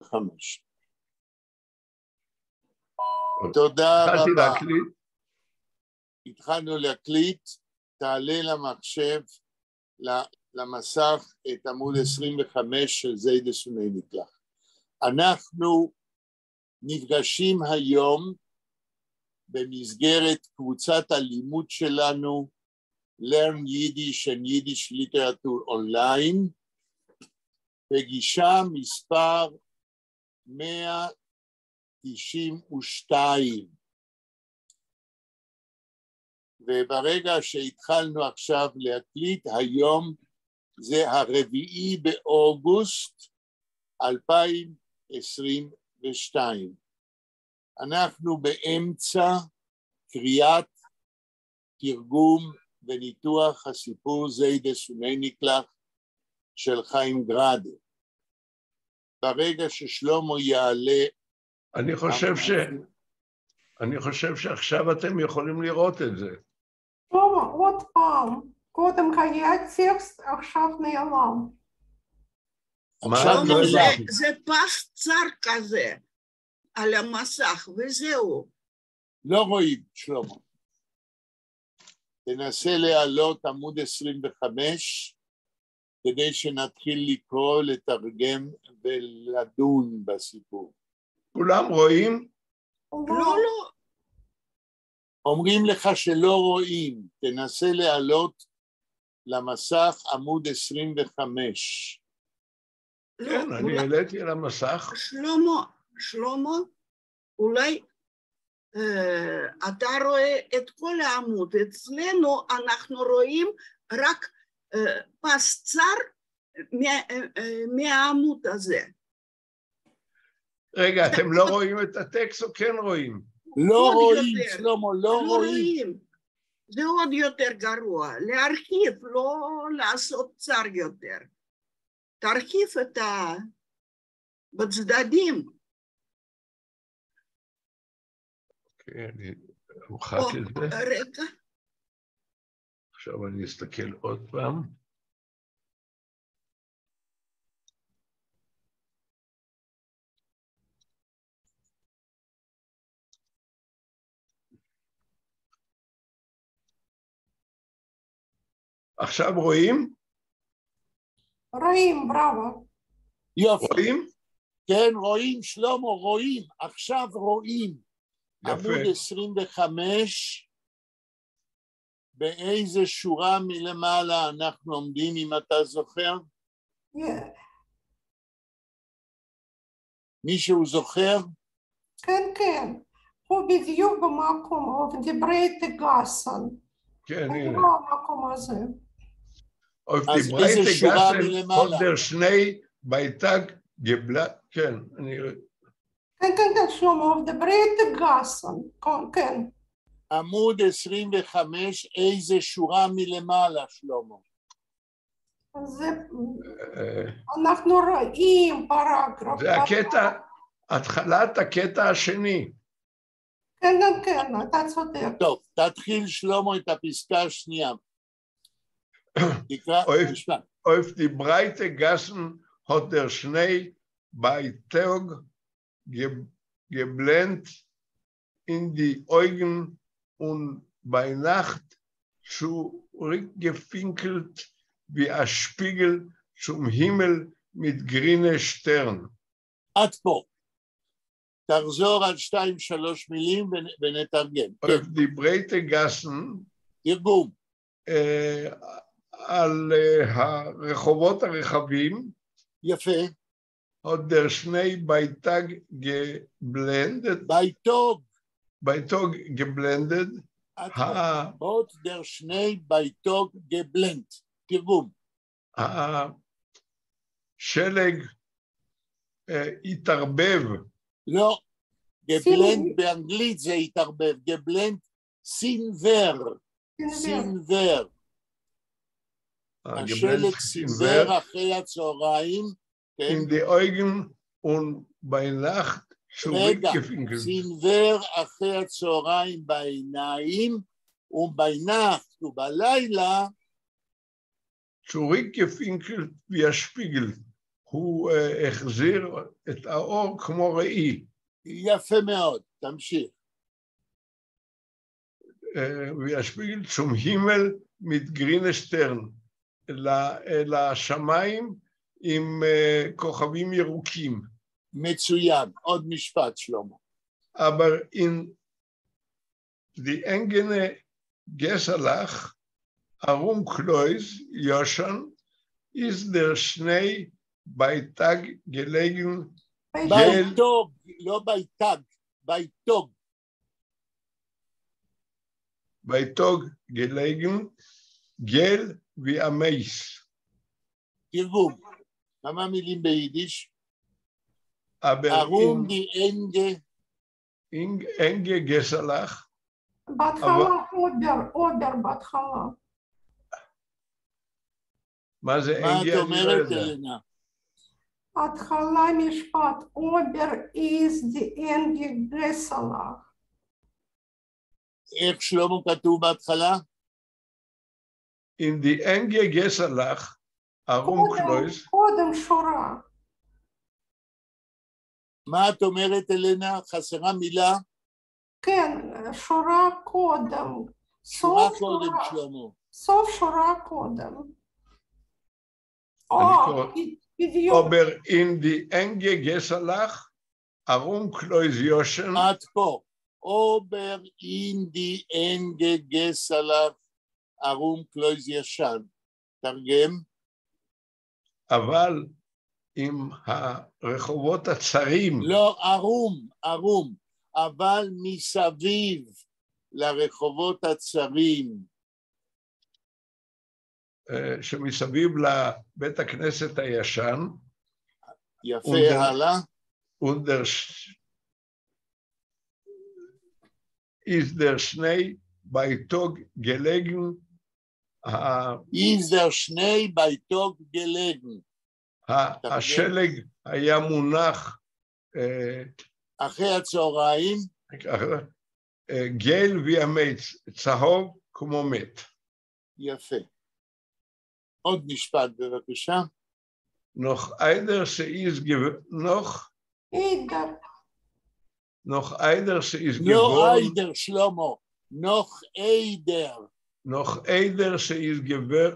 25. תודה התחלתי רבה. להקליט. התחלנו להקליט, תעלה למחשב, למסך את עמוד 25 של זיידעס און אייניקלעך. אנחנו נפגשים היום במסגרת קבוצת הלימוד שלנו Learn Yiddish and Yiddish Literature Online, פגישה מספר 192. וברגע שהתחלנו עכשיו להקליט, היום זה הרביעי באוגוסט 2022. אנחנו באמצע קריאת תרגום וניתוח הסיפור זיידעס און אייניקלעך של חיים גראדה. ברגע ששלמה יעלה... אני חושב ש... אני חושב שעכשיו אתם יכולים לראות את זה. שלמה, עוד פעם, קודם היה טקסט, עכשיו נעלם. מה? עכשיו לא נעלם. הבנתי. זה פס צר כזה על המסך, וזהו. לא רואים, שלמה. תנסה להעלות עמוד 25, כדי שנתחיל לקרוא, לתרגם ולדון בסיפור. כולם רואים? לא, לא, אומרים לך שלא רואים, תנסה להעלות למסך עמוד 25. לא. כן, אני אולי- העליתי על המסך. שלמה, שלמה, אולי אתה רואה את כל העמוד, אצלנו אנחנו רואים רק פס צר מהעמוד הזה. רגע, אתם לא רואים את הטקסט או כן רואים? לא עוד רואים, יותר. שלמה, לא לא רואים. רואים. זה עוד יותר גרוע, להרחיב, לא לעשות צר יותר. תרחיב את ה... בצדדים. אוקיי, אני אמחק או, את זה. רגע, עכשיו אני אסתכל עוד פעם. עכשיו רואים? רואים, בראבו. יופי. רואים? כן, רואים, שלמה, רואים. עכשיו רואים. יפה. עמוד 25, באיזה שורה מלמעלה אנחנו עומדים, אם אתה זוכר? מישהו זוכר? כן, כן. הוא בדיוק במקום, אויף די ברייטע גאַסן. כן, הוא הנה. לא המקום הזה. אויף אז די ברייטע איזה שורה גאַסן, מלמעלה? האָט דער שניי בײַטאָג געבלע... כן, אני... כן, כן, כן, שלמה, אויף די ברייטע גאַסן. כן. עמוד 25, איזה שורה מלמעלה, שלמה? זה, אה, אנחנו רואים פרגרף. זה הקטע, התחלת הקטע השני. כן, כן, כן, אתה צודק. טוב, תתחיל שלמה את הפסקה השנייה. תקרא, אוי. תשמע. אויף די ברייטע גאַסן האָט דער שניי בײַטאָג געבלענדט אין די אויגן און בײַ נאַכט צוריקגעפֿינקלט ווי אַ שפּיגל צום הימל מיט גרינע שטערן. עד פה. תחזור על שתיים, שלוש מילים ונתרגם. כן, אויף די ברייטע גאַסן תרגום. על הרחובות הרחבים יפה. האָט דער שניי בײַטאָג געבלענדט, בײַטאָג. בײַטאָג געבלענדט, עד פה. האָט דער שניי בײַטאָג געבלענדט. תרגום. השלג התערבב, לא, געבלענדט באנגלית זה התערבב, געבלענדט סינוור, סינוור. השלג סינוור אחרי הצהריים, כן, אין די אויגן און בײַ נאַכט רגע, צוריקגעפֿינקלט. סינוור אחרי הצהריים בעיניים, ובײַ נאַכט ובלילה צוריקגעפֿינקלט ווי אַ שפּיגל. הוא החזיר את האור כמו ראי. יפה מאוד, תמשיך. ווי אַ שפּיגל צום הימל מיט גרינע שטערן, לשמיים עם כוכבים ירוקים. מצוין, עוד משפט שלמה. אָבער אין די ענגע געסעלעך אַרום קלויז ישן איז דער שניי בײַ טאָג געלעגן בײַ טאָג, לא בײַ טאָג, בײַ טאָג. בײַ טאָג געלעגן געל ווי אַ מת. תרגום, כמה מילים ביידיש? אָבער אַרום די ענגע ענגע געסעלעך. בהתחלה אָבער, אָבער בהתחלה. מה זה מה ענגע? את אני לא אומרת, יודע. אלנה? התחלה משפט, אָבער אין די ענגע געסעלעך. איך שלמה כתוב בהתחלה? אין די ענגע געסעלעך אַרום קלויז. קודם שורה. מה את אומרת, אלנה? חסרה מילה? כן, שורה קודם. שורה סוף קודם, שורה. שלמה. סוף שורה קודם. אני או, קורא- בדיוק. אָבער אין די ענגע געסעלעך אַרום קלויז ישן. עד פה. אָבער אין די ענגע געסעלעך אַרום קלויז ישן. תרגם. אבל עם הרחובות הצרים. לא, אַרום, אַרום, אבל מסביב לרחובות הצרים. שמסביב לבית הכנסת הישן. יפה, הלאה. און דער איז דער שניי בײַ טאָג געלעגן. איז דער שניי בײַ טאָג געלעגן. השלג היה מונח אחרי הצהריים. געל ווי אַ מת, צהוב כמו מת. יפה. עוד משפט בבקשה. נאָך איידער ס'איז נאָך איידער. נאָך איידער ס'איז לא געוואָרן איידער, שלמה, נאָך איידער. נאָך איידער ס'איז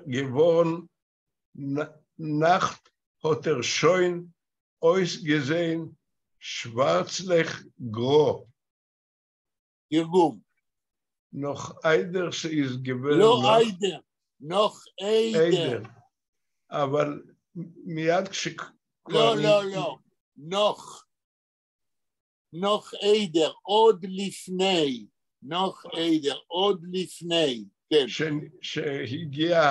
געוואָרן נאַכט האָט ער שוין אויסגעזען שוואַרצלעך גראָ. תרגום. נאָך איידער ס'איז געווען לא איידער, נאָך איידער. איידער. אבל מיד כשכבר... לא, לא, לא, נאָך. נאָך איידער, עוד לפני. נאָך איידער, עוד לפני, כן. שהגיע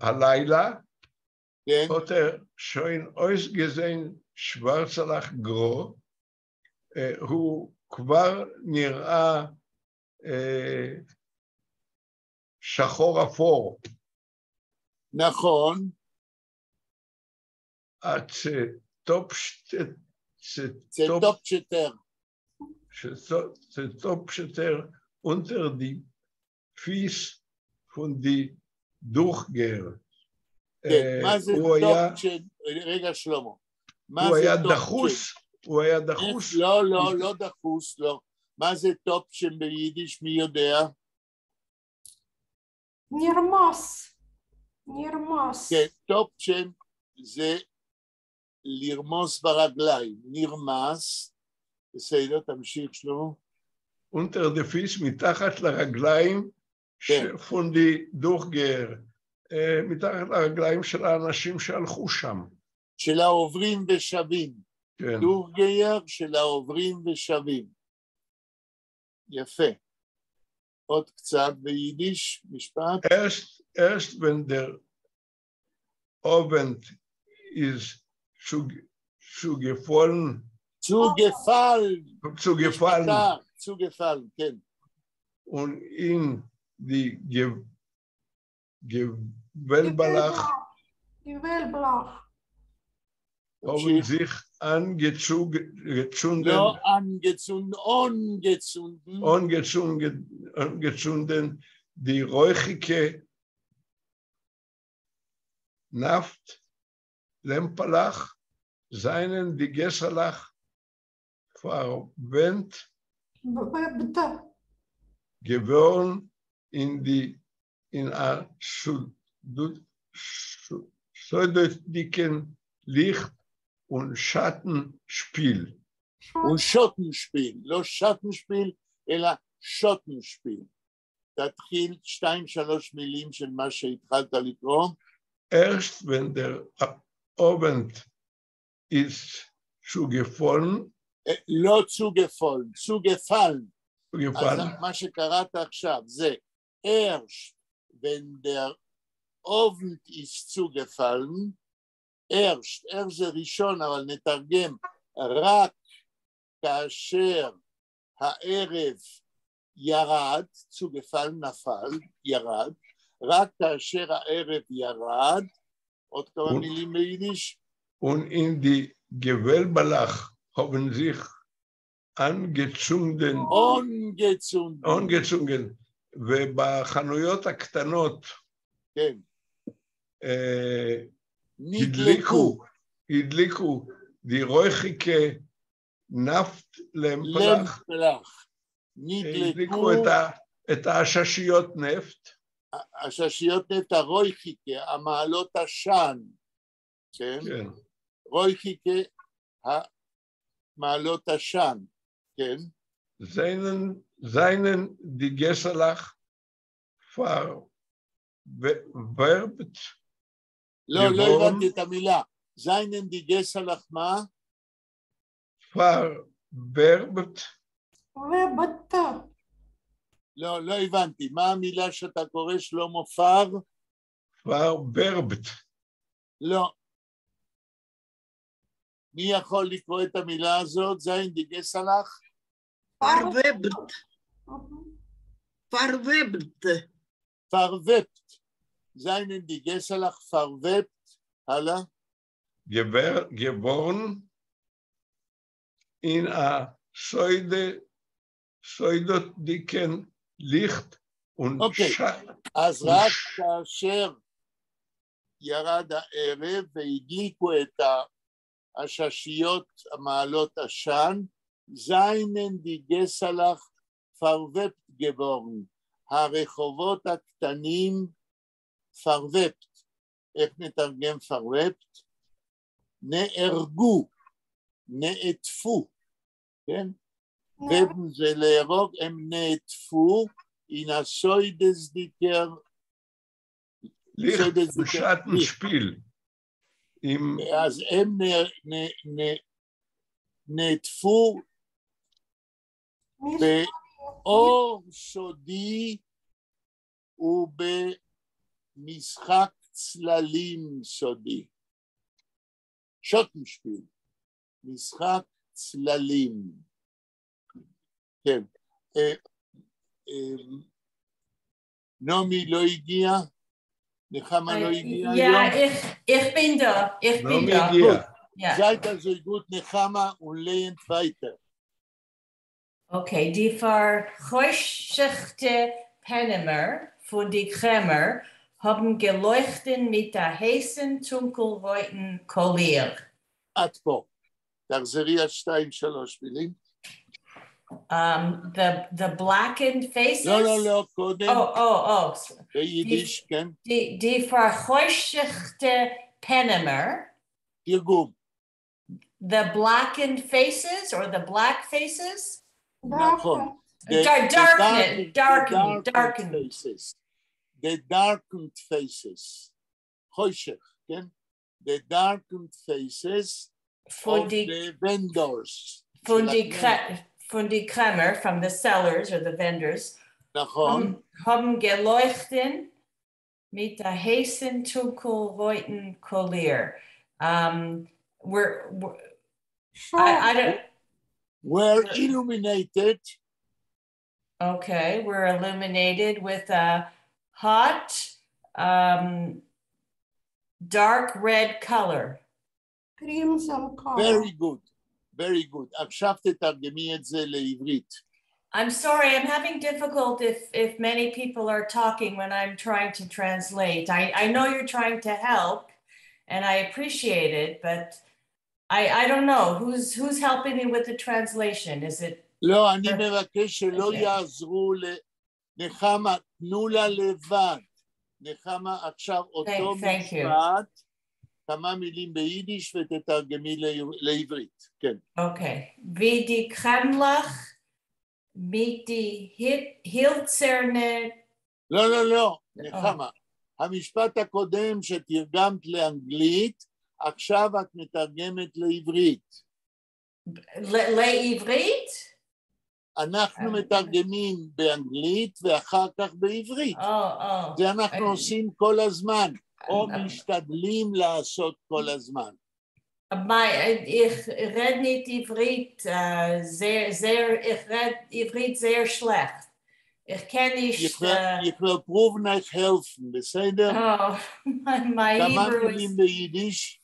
הלילה, כן. האָט ער שוין אויסגעזען שוואַרצלעך גראָ, הוא כבר נראה שחור אפור. נכון. צעטאָפּטשעטער. צעטאָפּטשעטער אונטער די פֿיס פֿון די דורכגייער. כן, מה זה טאָפּטשען? רגע, שלמה. הוא היה דחוס, הוא היה דחוס. לא, לא, לא דחוס, לא. מה זה טאָפּטשען ביידיש, מי יודע? נרמס. נרמס. כן, טאָפּטשען זה לרמוס ברגליים, נרמס. בסדר, תמשיך שלמה. אונטער די פֿיס, מתחת לרגליים, כן. פֿון די דורכגייער, מתחת לרגליים של האנשים שהלכו שם. של העוברים ושבים. כן. דורכגייער של העוברים ושבים. יפה. עוד קצת ביידיש, משפט. ערשט ווען דער אָוונט איז צוגעפֿאַלן. צוגעפֿאַלן. צוגעפֿאַלן. צוגעפֿאַלן, כן. און אין די געוועלבלעך. געוועלבלעך. האָבן זיך אָנגעצונדן. לא אָנגעצונדן, אָנגעצונדן. אָנגעצונדן די רויכיקע נאַפֿט. לעמפּעלעך זײַנען די געסעלעך פֿאַרוועבט געוואָרן אין די אין אַ סודותדיקן ליכט און שאָטן-שפּיל. און שאָטן-שפּיל, לא שאָטן-שפּיל, אלא שאָטן-שפּיל. תתחיל שתיים שלוש מילים של מה שהתחלת לקרוא. ערשט ווען דער אָוונט איז צוגעפֿאַלן. לא צוגעפֿאַלן, צוגעפֿאַלן. אז מה שקראת עכשיו זה ערשט ווען דער אָוונט איז צוגעפֿאַלן, ערשט, ערשט זה ראשון, אבל נתרגם רק כאשר הערב ירד, צוגעפֿאַלן נפל, ירד, רק כאשר הערב ירד, עוד כמה מילים ביידיש. און אין די געוועלבעלעך האָבן זיך אָנגעצונדן. אָנגעצונדן. אָנגעצונדן, ובחנויות הקטנות. כן. הדליקו, הדליקו די רויכיקע נאַפֿט-לעמפּעלעך. לעמפּעלעך. הדליקו את העששיות נפט. עששיות נפט הרויכיקע, המעלות עשן, כן? כן. רויכיקע המעלות עשן, כן? זײַנען, זײַנען די געסעלעך פֿאַרוועבט לא, לא הבנתי את המילה. זײַנען די געסעלעך מה? פֿאַרוועבט. וועבט. לא, לא הבנתי. מה המילה שאתה קורא שלמה פאר? פֿאַרוועבט. לא. מי יכול לקרוא את המילה הזאת? זײַנען די געסעלעך? פֿאַרוועבט. פֿאַרוועבט. פֿאַרוועבט. זײַנען די געסעלעך פֿאַרוועבט. הלאה. געוואָרן אין אַ סודותדיקן ליכט און אוקיי, אז רק כאשר ירד הערב והדליקו את העששיות המעלות עשן, זײַנען די געסעלעך פֿאַרוועבט געוואָרן, הרחובות הקטנים פֿאַרוועבט. איך נתרגם פֿאַרוועבט? נהרגו, נעטפו, כן? וועבן זה להרוג, הם נעטפו אין אַ סודותדיקער ליכט און שאָטן-שפּיל. אז הם נעטפו באור סודי ובמשחק צללים סודי. שאָטנשפּיל, משחק צללים. כן. נעמי לא הגיעה? נחמה לא הגיעה היום? איך בין דאָ, איך בין דאָ. נעמי הגיעה. זײַט אַזוי גוט נחמה און לייענט ווײַטער. Okay, די פֿאַרחושכטע פּענעמער פֿון די קרעמער האָבן געלויכטן מיט אַ הייסן טונקל-רויטן קאָליר. עד פה. תחזרי על שתיים, שלוש מילים. The blackened faces? לא, לא, לא, קודם. Oh. ביידיש, כן. די פֿאַרחושכטע פּענעמער. תרגום. The blackened faces or the black faces? נכון. Darkened, darkened, darkened. faces. The darkened faces. חושך, כן? The darkened faces of the vendors. פֿון די קרעמער, from the sellers or the vendors. נכון. האָבן געלויכטן מיט אַ הייסן טונקל-רויטן קאָליר. I don't. Were illuminated. Okay, we're illuminated with a hot, dark red color. Crimson color. Very good, very good. עכשיו תתרגמי את זה לעברית. I'm sorry, I'm having difficulty if many people are talking when I'm trying to translate. I know you're trying to help, and I appreciate it, but I don't know who's helping me with the translation. Is it לא, אני מבקש שלא אוקיי. יעזרו לנחמה, תנו לה לבד. נחמה, עכשיו אותו Thank you. משפט, כמה מילים ביידיש ותתרגמי לעברית. כן. Okay? ווי די קרעמלעך מיט די הילצערנע לא, לא, לא, נחמה. המשפט הקודם שתרגמת לאנגלית, עכשיו את מתרגמת לעברית. לעברית? אנחנו מתרגמים באנגלית ואחר כך בעברית. Oh, oh. זה אנחנו עושים כל הזמן, או משתדלים לעשות כל הזמן. איך רעד נישט עברית, זייער, איך רעד עברית זייער שלעכט. איך קען נישט... איך וועל פּרוּוון אײַך העלפֿן, בסדר? Oh, my כמה Hebrew מילים is... ביידיש?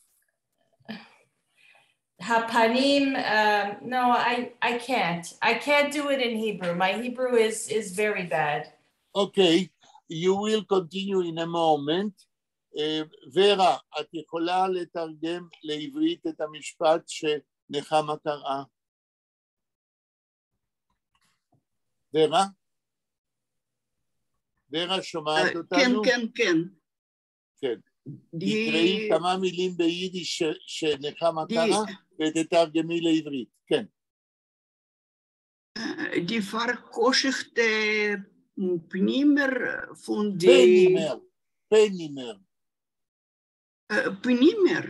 הפנים, no, I can't. I can't do it in Hebrew. My Hebrew is very bad. Okay, you will continue in a moment. ורה, את יכולה לתרגם לעברית את המשפט שנחמה קראה? ורה? ורה שומעת כן, אותנו? כן, כן. כן. תקראי כמה מילים ביידיש שנחמה קראה ותתרגמי לעברית. כן. די פֿאַרחושכטע פּנימער פֿון די... פּענימער, פּענימער. פּנימער?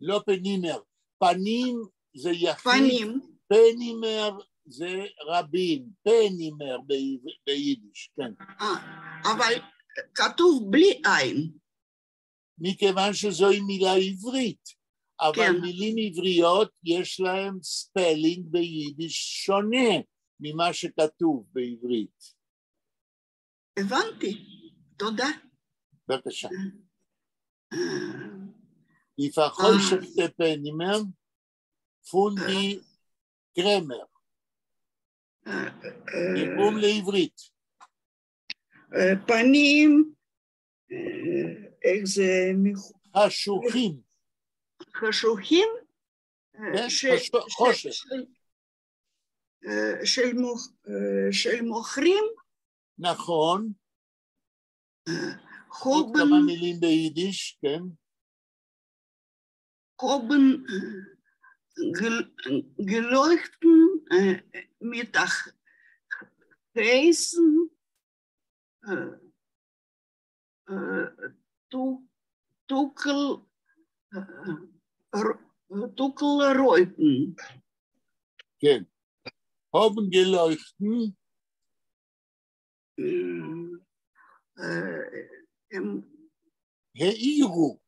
לא פּנימער. פנים זה יחיד. פנים. פּענימער זה רבים. פּענימער ביידיש, כן. אבל כתוב בלי עין. מכיוון שזוהי מילה עברית. אבל כן. מילים עבריות יש להן spelling ביידיש שונה ממה שכתוב בעברית. הבנתי, תודה. בבקשה. די פֿאַרחושכטע פּענימער פֿון די קרעמער. תרגום לעברית. פנים, איך זה... חשוכים. חשוכים? כן, חושך. של מוכרים? נכון. עוד כמה מילים ביידיש, כן. האָבן געלויכטן מיט אַ הייסן טונקל טונקל רויטן. כן. האָבן געלויכטן. הם האירו,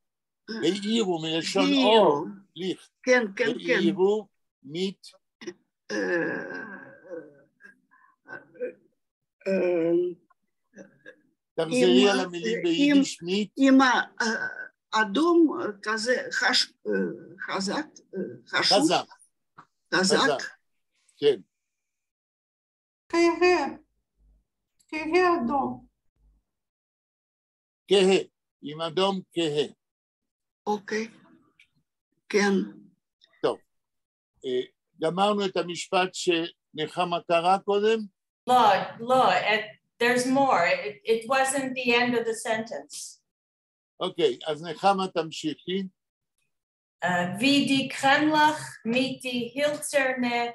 האירו מלשון אור, ליכט. כן, כן, כן. האירו מיט. תחזרי על המילים ביידיש מיט. עם אדום כזה חזק, חשוב. חזק. חזק. כן. כהה, כהה אדום. כהה, עם אדום כהה. אוקיי, כן. טוב, גמרנו את המשפט שנחמה קרא קודם? לא, לא, there's more. It wasn't the end of the sentence. אוקיי, אז נחמה תמשיכי. ווי די קרעמלעך מיט די הילצערנע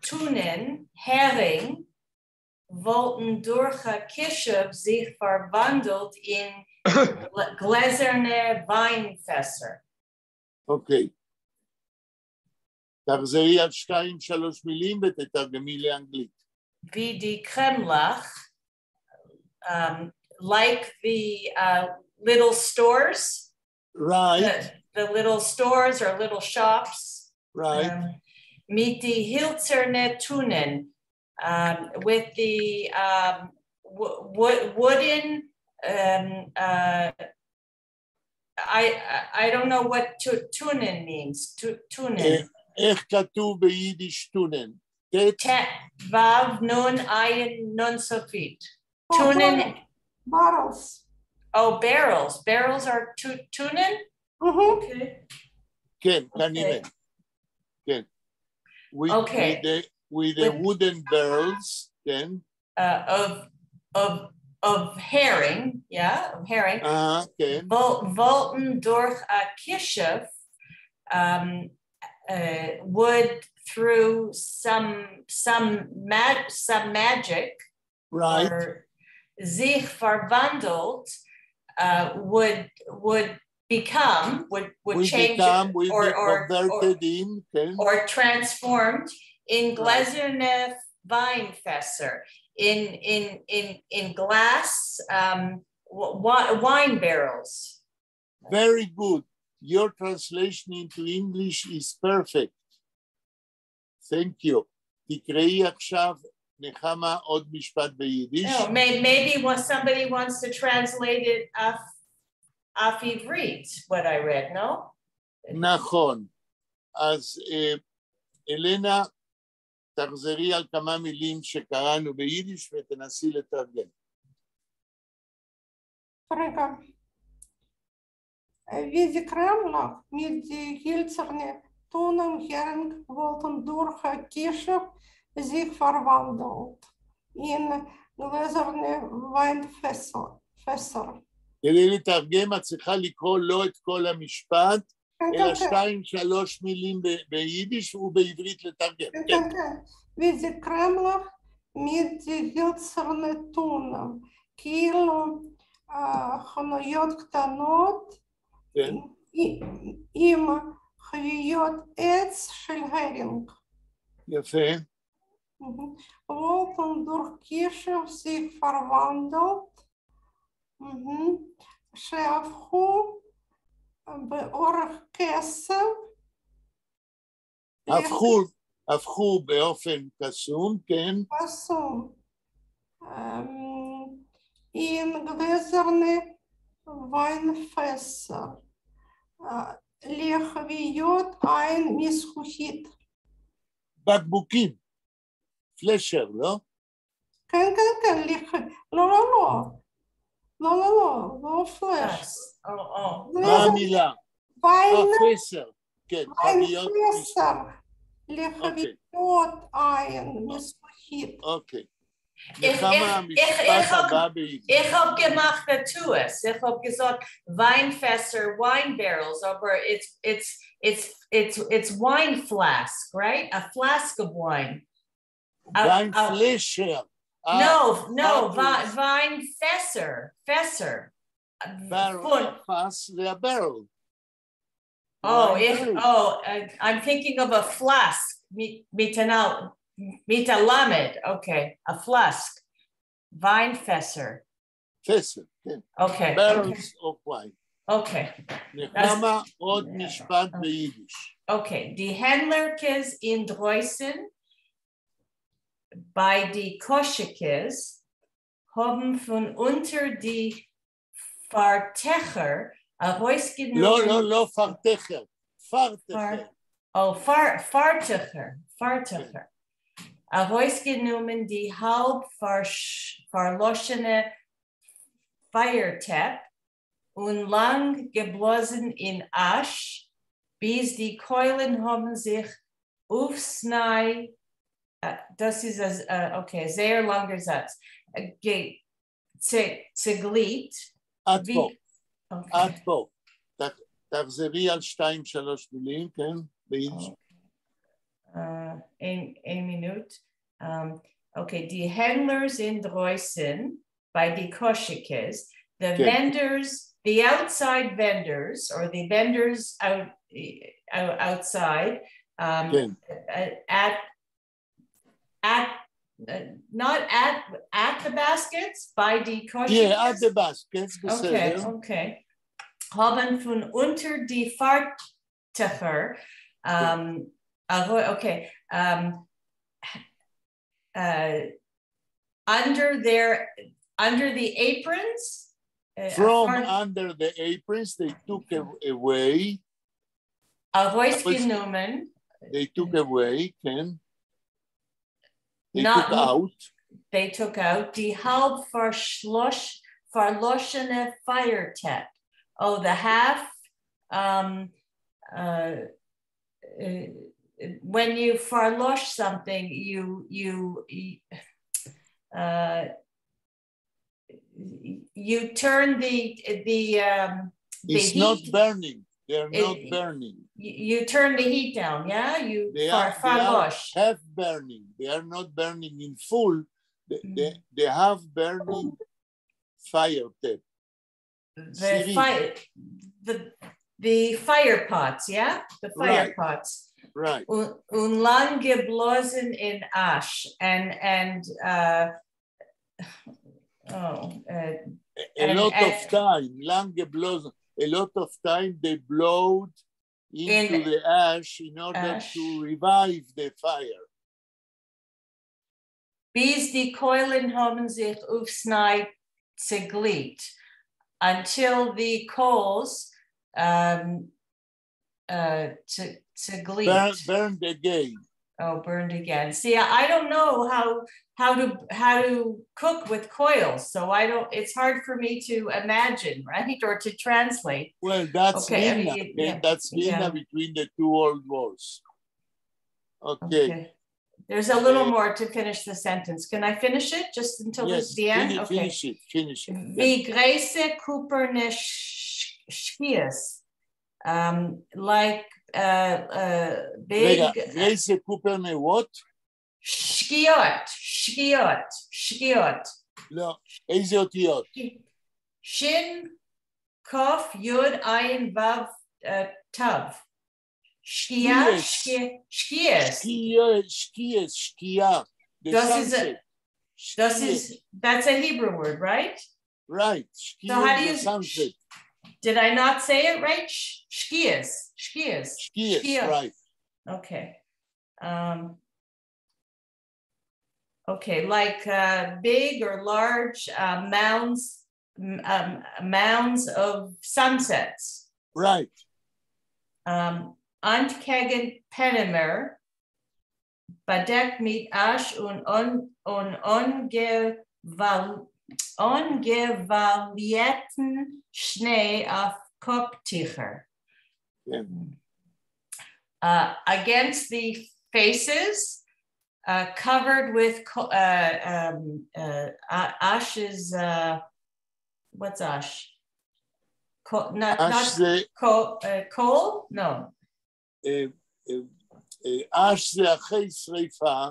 טונען, הערינג, וואָלטן דורך אַ כּישוף זיך פֿאַרוואַנדלט אין גלעזערנע ווײַנפֿעסער. אוקיי. תחזרי על שתיים, שלוש מילים ותתרגמי לאנגלית. ווי די קרעמלעך, like the little stores. The little stores or little shops. מיט די הילצערנע טונען, with the wooden, I don't know what טונען means. טונען. איך כתוב ביידיש טונען? ט' ו' נון עין נון סופית. טונען. Barrels. Oh, barrels. Barrels are טונען? Okay. כן, כנראה. כן. With, with the wooden barrels, כן. Of herring, yeah, of herring. כן. וואָלטן דורך אַ כּישוף would through some magic or זיך פֿאַרוואַנדלט would become would change become, would or be converted in, כן. Or transformed אין גלעזערנע ווײַנפֿעסער, in glass wine barrels. Very good. Your translation into English is perfect. Thank you. תקראי עכשיו, נחמה, עוד משפט ביידיש. No, maybe somebody wants to translate it אויף עברית, what I read, no? נכון. אז אלנה, תחזרי על כמה מילים שקראנו ביידיש ותנסי לתרגם. רגע. ווי די קרעמלעך מיט די הילצערנע טונען הערינג וואָלטן דורך אַ כּישוף זיך פֿאַרוואַנדלט אין גלעזערנע ווײַנפֿעסער. כדי לתרגם את צריכה לקרוא לא את כל המשפט, אלא שתיים, שלוש מילים ביידיש ובעברית לתרגם. כן, כן, כן. ווי די קרעמלעך מיט די הילצערנע טונען. כאילו חנויות קטנות עם חביות עץ של הרינג. יפה. וואָלטן דורך כּישוף זיך פֿאַרוואַנדלט, שהפכו באורח קסם. הפכו, הפכו באופן קסום, כן. קסום. אין גלעזערנע ווײַנפֿעסער. לחביות עין מזכוכית. בקבוקים. פֿלעשער, לא? כן, כן, כן, לא, לא, לא. לא, לא, לא, לא פֿלעש. מה המילה? פֿעסער. כן, חביות. פֿעסער. לחביות עין מזכוכית. אוקיי. נחמה המשפט הבא בעברית. איך האָב געמאַכט אַ טעות. איך האָב געזאָגט ווײַנפֿעסער, wine barrels, אָבער it's wine flask, right? A flask of wine. ווײַנפֿלעשער. No, ווײַנפֿעסער, פֿעסער. פֿאַס זה ה barrel. Oh, oh, I'm thinking of a flask. מיט אַ למד, okay, a flask. ווײַנפֿעסער. פֿעסער, כן. Okay. Barrels of wine. Okay. נחמה עוד משפט ביידיש. Okay, די הענדלערקעס אין דרויסן בײַ די קאָשיקעס האָבן פֿון אונטער די פֿאַרטעכער אַרויסגענומען. לא, לא, לא פֿאַרטעכער, פֿאַרטעכער. Oh, פֿאַרטעכער, פֿאַרטעכער. אַרויסגענומען די האַלב פֿאַרלאָשענע פֿײַערטעפּ און לאַנג געבלאָזן אין אַש, ביז די קוילן האָבן זיך אויפֿסנײַ, דאָס איז, okay, זייער לאַנגער זאַץ, צעגליט. עד פה, עד פה. תחזרי על שתיים, שלוש מילים, כן? ביידיש. איין מינוט. Okay, די הענדלערס אין דרויסן בײַ די קאָשיקעס, the vendors, the outside vendors, or the vendors outside, at not at the baskets, בײַ די קאָשיקעס. Yeah, at the baskets, בסדר. Okay. האָבן פֿון אונטער די פֿאַרטעכער, okay, under the aprons. From under the aprons, they took away. אַרויסגענומען. They took away, כן. They took out. They took out די האַלב פֿאַרלאָשענע פֿײַערטעפּ. Oh, the half When you פֿאַרלעש something, you turn the It's heat. Not burning. They are not burning. You turn the heat down, yeah? You They are פֿאַרלעש. Half burning. They are not burning in full. They have burning fire tip. The סירים. Fire, the fire pots, yeah? The fire pots. Right. און לאַנג געבלאָזן אין אַש and oh, A lot of time, לאַנג געבלאָזן, a lot of time they blowed into the ash in order ash. To revive the fire. ביז די קוילן האָבן זיך אויפֿס נײַ צעגליט, until the coals צעגליט. Burned again. Oh, burned again. See, I don't know how to cook with coils, so I don't. It's hard for me to imagine, right, or to translate. Well, that's Okay, I mean, Vilna. Yeah, That's Vilna between the two world wars. Okay. Okay. There's a little more to finish the sentence. Can I finish it just until Yes, the end? Finish, Okay. finish it. Finish it. Yeah. ווי גרויסע קופּערנע שקיעות, like big רגע, גרויסע קופּערנע what? שקיעות, שקיעות, שקיעות. לא, איזה אותיות? שין, קוף, יוד, עין, וו, תו. שקיעה, שקיעות. שקיעות. שקיעות, שקיעה. The דאָס איז sunset. דאָס שקיעות. That's a Hebrew word, right? Right. So how do שקיעות, you the sunset. Did I not say it right? שקיעות, שקיעות. שקיעות, שקיעות. Right. Okay. Okay, like big or large mounds of sunsets. Right. אַנטקעגן פּענעמער, באַדעקט מיט אַש און, און אָנגעוואַליעטן שניי אויף קאָפּטיכער. Against the faces, covered with ash is, what's ash? Not, אש not זה, coal? No. אש זה אחרי שריפה.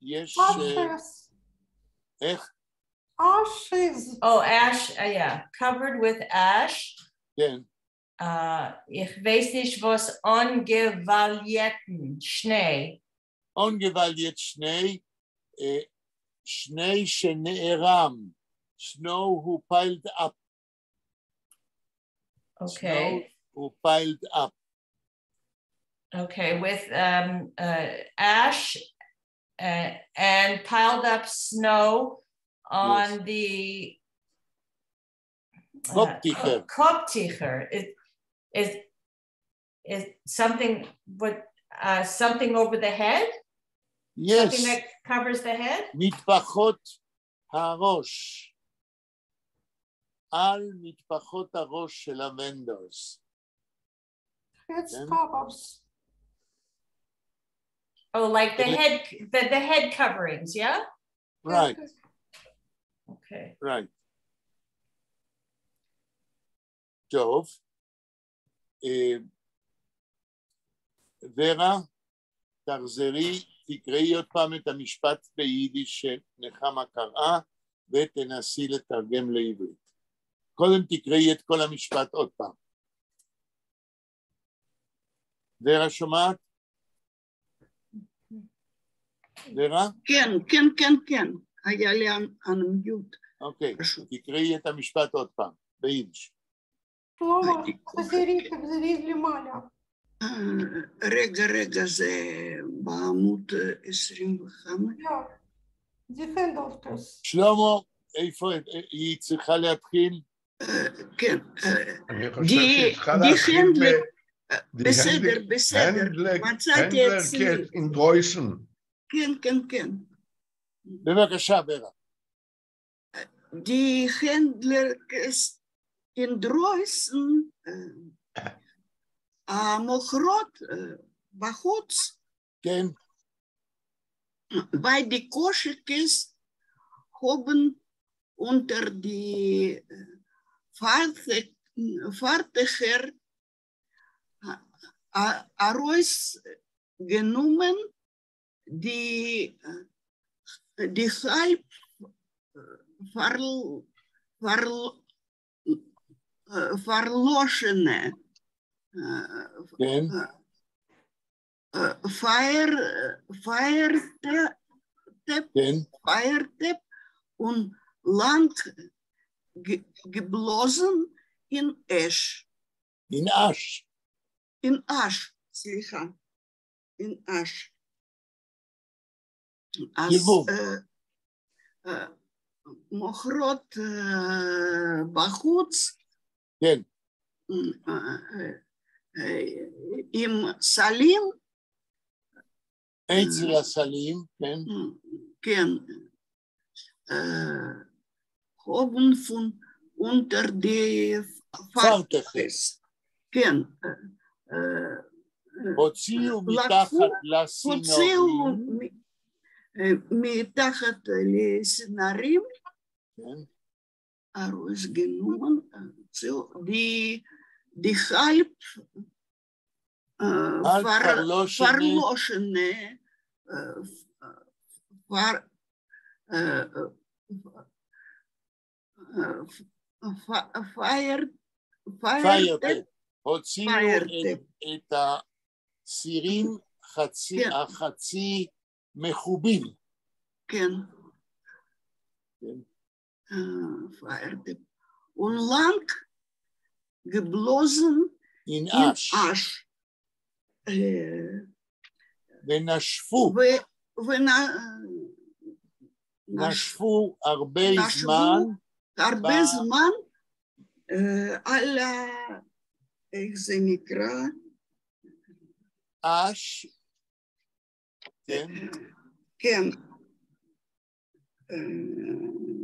יש, Ashes. איך? Ashes. Oh, ash, yeah, covered with ash. כן. איך ווייס נישט וואָס אָנגעוואַליעטן שניי. אָנגעוואַליעט שניי, שניי שנערם, snow who piled up. Okay. Snow who piled up. Okay, with ash and piled up snow on the קאָפּטיכער. קאָפּטיכער. Is something what something over the head? Yes. Something that covers the head? מטפחות הראש. על מטפחות הראש של ה vendors. Head כן. covers. Oh, like the head, the head coverings, yeah? Right. Okay. Right. טוב. ורה, תחזרי, תקראי עוד פעם את המשפט ביידיש שנחמה קראה ותנסי לתרגם לעברית. קודם תקראי את כל המשפט עוד פעם. ורה שומעת? ורה? כן, כן, כן, כן. היה לי unmute. אוקיי, פשוט. תקראי את המשפט עוד פעם, ביידיש. שלמה, הייתי תחזרי, תחזרי למעלה. רגע, רגע, זה בעמוד 25. לא, די הענדלערקעס. שלמה, איפה היא צריכה להתחיל? כן, אני חושב די שהיא צריכה די להתחיל הענדלער, ב... בסדר, בסדר, מצאתי אצלי. אין דרויסן. כן, כן, כן. בבקשה, ורה. די הענדלערקעס אין דרויסן, המוכרות בחוץ, כן, ביי די קאָשיקעס האָבן אונטער די פֿאַרטעכער אַרויסגענומען די האַלב פֿאַרלאָשענע כן, פֿײַערטעפּ כן, פֿײַערטעפּ און לאַנג געבלאָזן אין אש. אין אַש. אין אַש, סליחה, אין אַש. אז תרגום. מוכרות בחוץ כן, עם סלים, אצל הסלים, כן, כן, האָבן פֿון אונטער די פֿאַרטעכעס. כן, הוציאו לקחו, מתחת הוציאו לסינורים, מתחת לסינרים, כן, אַרויסגענומען, הוציאו די די האַלב האַלב פֿאַרלאָשענע, פֿאַרלאָשענע פֿײַער פֿײַערטעפּ, הוציאו פֿײַערטעפּ. את הסירים חצי, כן. החצי מכובים, כן. כן. פֿײַערטעפּ. און לאַנג געבלאָזן אין אין אַש, אַש. ונשפו, נשפו הרבה נשבו זמן, הרבה זמן על ה... איך זה נקרא? אש, כן, כן.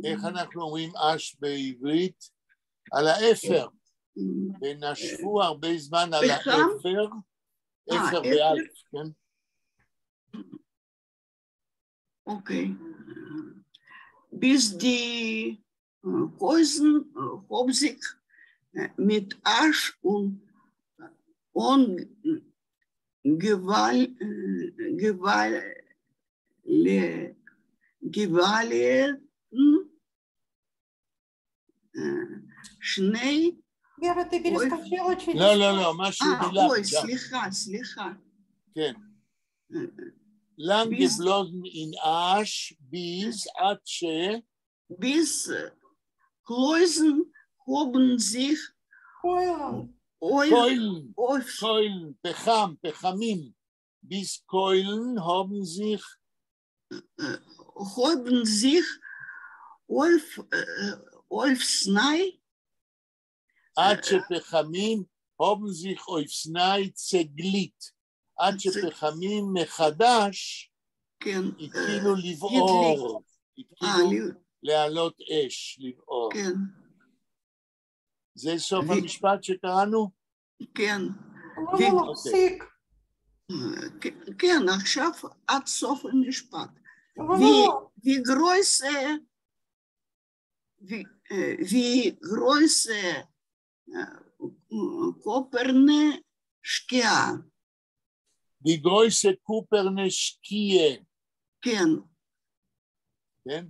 איך אנחנו אומרים אש בעברית? על האפר, ונשפו הרבה זמן על פחם? האפר, אפר אפר. באלף, כן? אוקיי. ביז די קויזן האָבן זיך מיט אַש און געוואַלעטן שני Вера, ты перескочила через... לא, לא, לא, משהו דילגת. אוי, סליחה, סליחה. כן. לאַנג ביז- געבלאָזן אין אַש, ביז עד ש... ביז קלויזן האָבן זיך קוילן. אוי, קוילן, אויף קוילן, פחם, פחמים. ביז קוילן האָבן זיך האָבן זיך אויף אויפֿסנײַ עד שפחמים האָבן זיך אויפֿסנײַ צעגליט. עד שפחמים מחדש כן, התחילו לבעור. התחילו להעלות אש, לבעור. כן, זה סוף המשפט שקראנו? כן. לא, לא, לא, פסיק. כן, עכשיו עד סוף המשפט. לא, לא, לא. ווי גרויסע, ווי גרויסע קופּערנע שקיעה. די גרויסע קופּערנע שקיעה. כן. כן?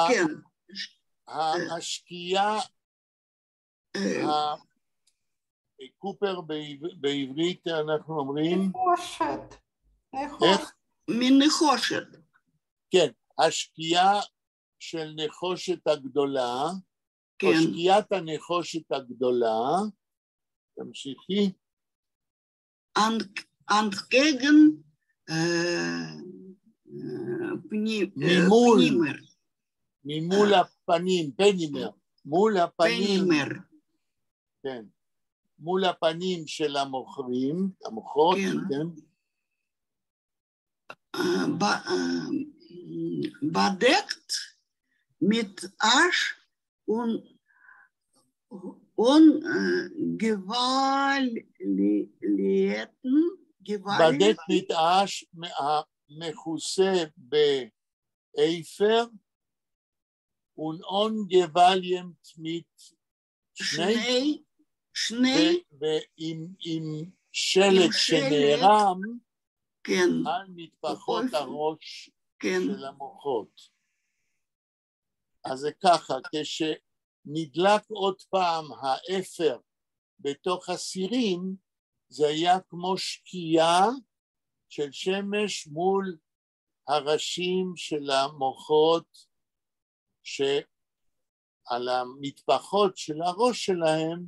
כן. השקיעה, קופר בעברית אנחנו אומרים... נחושת. איך? מנחושת. כן, השקיעה של נחושת הגדולה, כן. או שקיעת הנחושת הגדולה, תמשיכי. אַנטקעגן ממול, ממול הפנים, פנימר, מול הפנים, פנימר. כן, מול הפנים של המוכרים, המוכרות, כן. באַדעקט מיט אַש און אָנגעוואָליעטן, באַדעקט מיט אַש, מכוסה באפר, און אָנגעוואָליעט מיט שניי, שניי, ועם שלג שנערם על מטפחות הראש של המוחות. אז זה ככה, כשנדלק עוד פעם האפר בתוך הסירים, זה היה כמו שקיעה של שמש מול הראשים של המוחות שעל המטפחות של הראש שלהם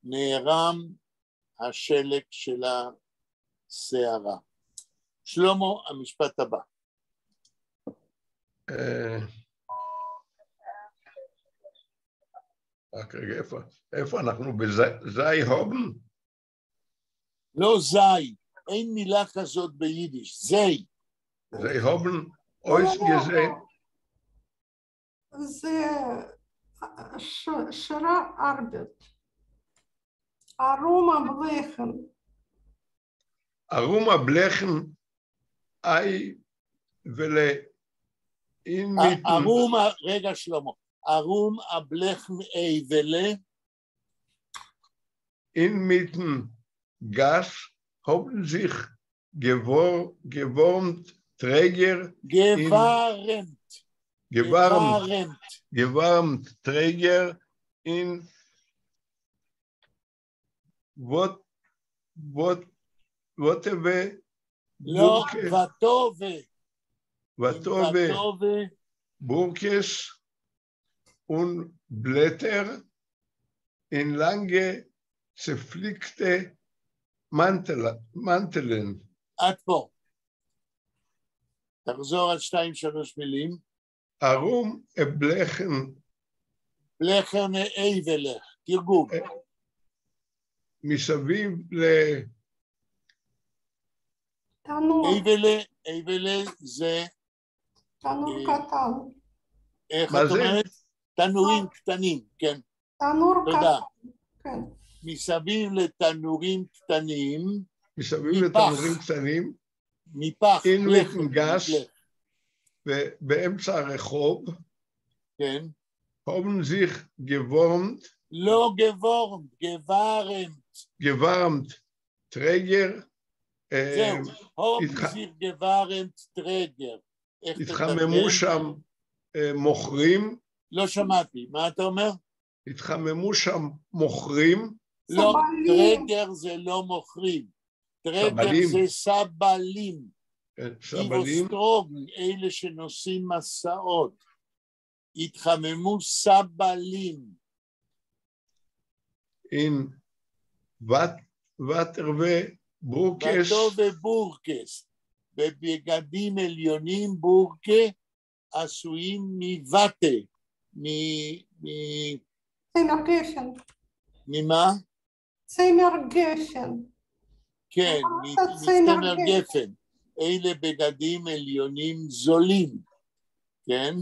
נערם השלג של הסערה. שלמה, המשפט הבא. רק רגע, איפה אנחנו? בזיי האָבן? לא זיי, אין מילה כזאת ביידיש, זיי. זיי האָבן אויסגעזען. זה שירה אַרבעט. אַרום אַ בלעכן. אַרום אַ בלעכן אייוועלע אין מיטן. אַרום, רגע שלמה, אַרום אַ בלעכן אייוועלע. אין מיטן גאַס האָבן זיך געוואָרמט טרעגער. געוואַרעמט. געוואַרעמט. געוואַרעמט טרעגער אין וואָטעווע לא, וואַטאָווע. וואַטאָווע בורקעס און בלעטער אין לאַנגע צעפֿליקטע מאַנטלען. עד פה. תחזור על שתיים, שלוש מילים. אַרום אַ בלעכן. בלעכן אייוועלע, תרגום. מסביב ל... תנור. אייוועלע, אייוועלע זה... תנור קטן. איך את אומרת? תנורים קטנים, כן. תנור קטן, כן. מסביב לתנורים קטנים. מסביב לתנורים קטנים. מפח. אין מיטן גאַס, באמצע הרחוב. כן. האָבן זיך געוואָרמט. לא געוואָרמט, געוואַרעמט. געוואַרעמט טרעגער. זהו, האָבן זיך געוואַרעמט טרעגער. התחממו שם מוכרים. לא שמעתי, מה אתה אומר? התחממו שם מוכרים. לא, טרעגער זה לא מוכרים. טרעגער זה סבלים. סבלים. אלה שנושאים מסעות. התחממו סבלים. אין וואַטעווע בורקעס. וואַטעווע בורקעס. בבגדים עליונים בורקה עשויים מוואטה. צמר גפן. ממה? צמר גפן. כן, מצמר גפן. אלה בגדים עליונים זולים, כן?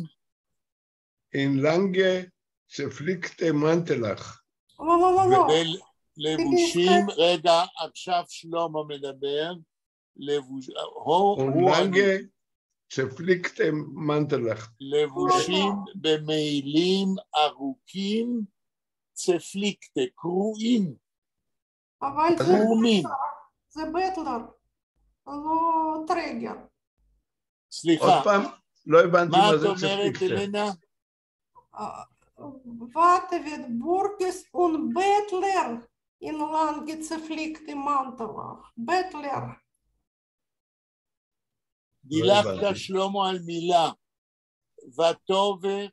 אין לאַנגע צעפֿליקטע מאַנטלעך. לא, לא, לא, לא. לבושים, רגע, עכשיו שלמה מדבר. לאַנגע צעפֿליקטע מאַנטלעך. לבושים במעילים ארוכים, צעפֿליקטע, קרועים. אבל קרומים. זה בעטלער, לא טרעגער. סליחה. עוד פעם, לא הבנתי מה זה מה את אומרת, צעפֿליקטע. אלנה? וואַטעווע בורקעס און בעטלער אין לאַנגע צעפֿליקטע מאַנטלעך. בעטלער. דילגת שלמה על מילה. וואַטעווע,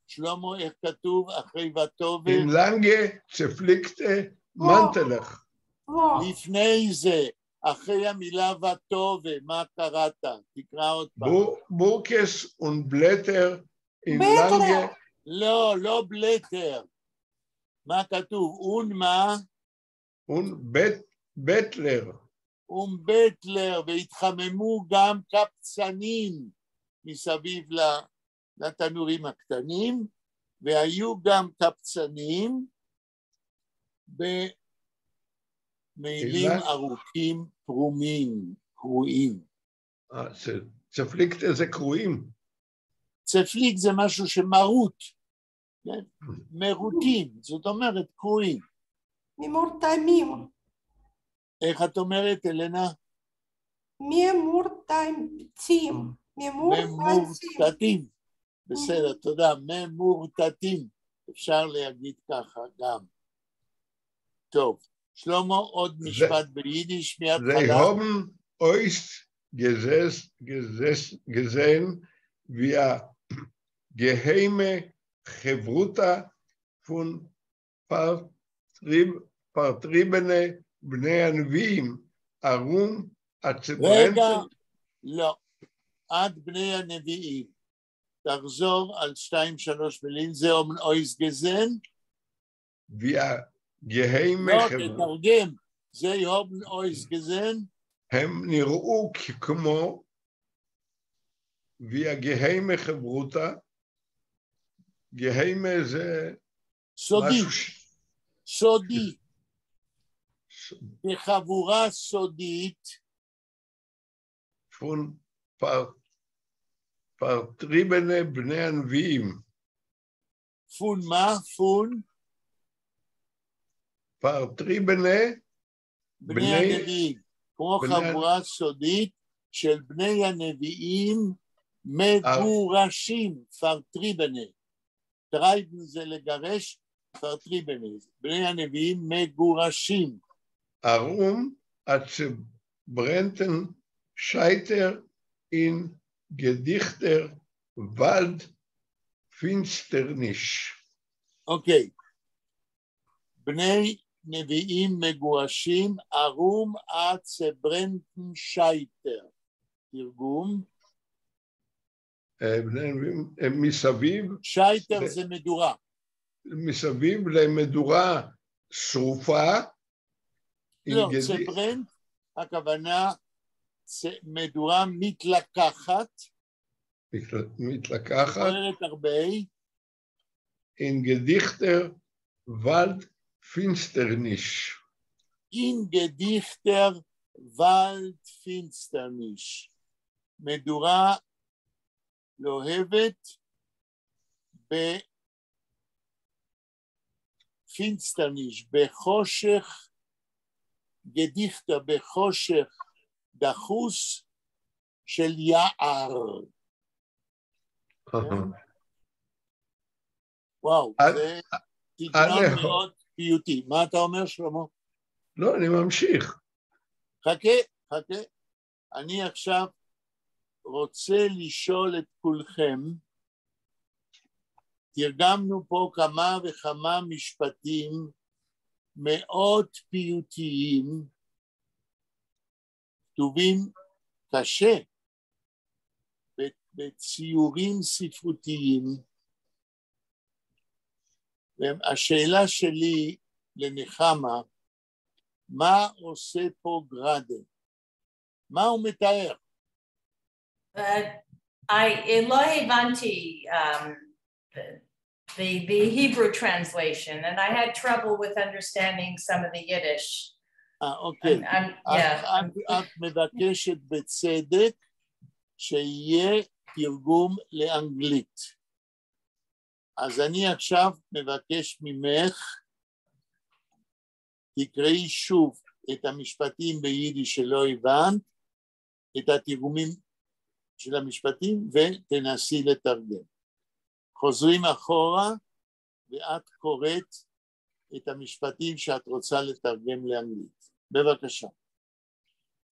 שלמה, איך כתוב אחרי וואַטעווע? אין לאַנגע צעפֿליקטע מאַנטלעך. לא. לפני זה, אחרי המילה וואַטעווע, מה קראת? תקרא עוד פעם. בורקעס און בלעטער אין בעטלער. לאַנגע... לא, לא בלעטער. מה כתוב? און מה? און בעטלער. און בעטלער, והתחממו גם קבצנים מסביב לתנורים הקטנים, והיו גם קבצנים. במעילים ארוכים פרומים, קרועים. צעפליקט זה קרועים. צעפליקט זה משהו שמרוט, כן? מרוטים, זאת אומרת קרועים. ממורטמים. איך את אומרת, אלנה? ממורטטים. ממורטטים. בסדר, תודה. ממורטטים. אפשר להגיד ככה גם. טוב, שלמה, עוד משפט ביידיש מההתחלה. זיי האָבן אויסגעזען ווי אַ געהיימע חברותא פֿון פֿאַרטריבענע בני הנביאים, אַרום אַ צעברענטן... רגע, לא, עד בני הנביאים. תחזור על שתיים, שלוש מילים, זיי האָבן אויסגעזען. ווי אַ געהיימע לא, תתרגם, זיי האָבן אויסגעזען. הם נראו כמו ווי אַ געהיימע חברותא, געהיימע זה סודי, סודי, בחבורה סודית. פֿון פֿאַרטריבענע בני הנביאים. פֿון מה? פֿון? פֿאַרטריבענע בני הנביאים. כמו חבורה סודית של בני הנביאים מגורשים, פֿאַרטריבענע. טרײַבן זה לגרש, פֿאַרטריבענע. בני הנביאים מגורשים. אַרום אַ צעברענטן שײַטער אין געדיכטער וואַלד־פֿינצטערניש. אוקיי. בני נביאים מגורשים, אַרום אַ צעברענטן שײַטער. תרגום. בני נביאים מסביב. שײַטער זה מדורה. מסביב למדורה שרופה. לא, צעברענט, הכוונה מדורה מתלקחת. מתלקחת. אומרת הרבה. אין געדיכטער וואַלד־פֿינצטערניש. אין געדיכטער וואַלד־פֿינצטערניש. מדורה לוהבת בפֿינצטערניש, בחושך געדיכטער, בחושך דחוס של יער. וואו, זה סגנון מאוד פיוטי. מה אתה אומר, שלמה? לא, אני ממשיך. חכה, חכה. אני עכשיו רוצה לשאול את כולכם, תרגמנו פה כמה וכמה משפטים מאוד פיוטיים, כתובים קשה, בציורים ספרותיים. והשאלה שלי לנחמה, מה עושה פה גראדה? מה הוא מתאר? I לא הבנתי the Hebrew translation, and I had trouble with understanding some of the Yiddish. אוקיי. את מבקשת בצדק שיהיה תרגום לאנגלית. אז אני עכשיו מבקש ממך, תקראי שוב את המשפטים ביידיש שלא הבנת, את התרגומים של המשפטים ותנסי לתרגם. חוזרים אחורה ואת קוראת את המשפטים שאת רוצה לתרגם לאנגלית. בבקשה.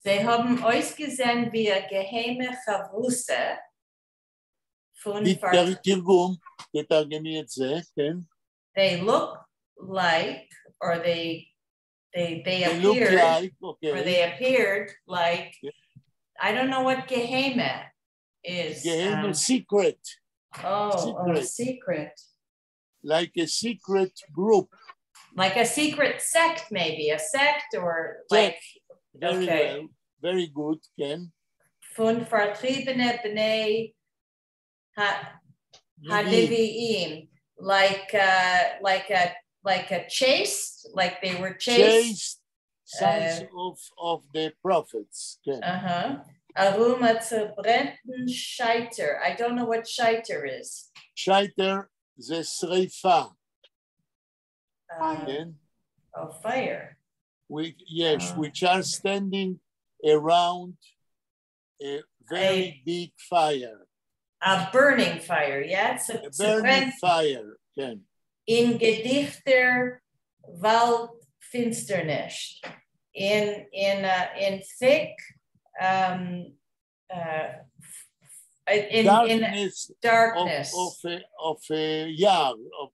זיי האָבן אויסגעזען ווי אַ געהיימע חברותא פֿון תרגום, תתרגמי את זה, כן. They look like, or they They look appeared, like, okay. or they appeared like, I don't know what געהיימע is. געהיימע secret. Oh, Secret. oh, secret. Like a secret group. Like a secret sect, maybe, a sect or like, Very okay. well, very good, כן. פֿון פֿאַרטריבענע בני נביאים. הנביאים, like a like a chased, like they were chased. Chased sons of the prophets, כן. אַרום אַ צעברענטן שײַטער. I don't know what שײַטער is. שײַטער זה שריפה, כן? Oh, fire. Yes, which are standing around a very big fire. A burning fire, yeah? It's A burning fire, כן. אין געדיכטער וואַלד־פֿינצטערניש. In thick, in darkness, darkness. Of a יער, of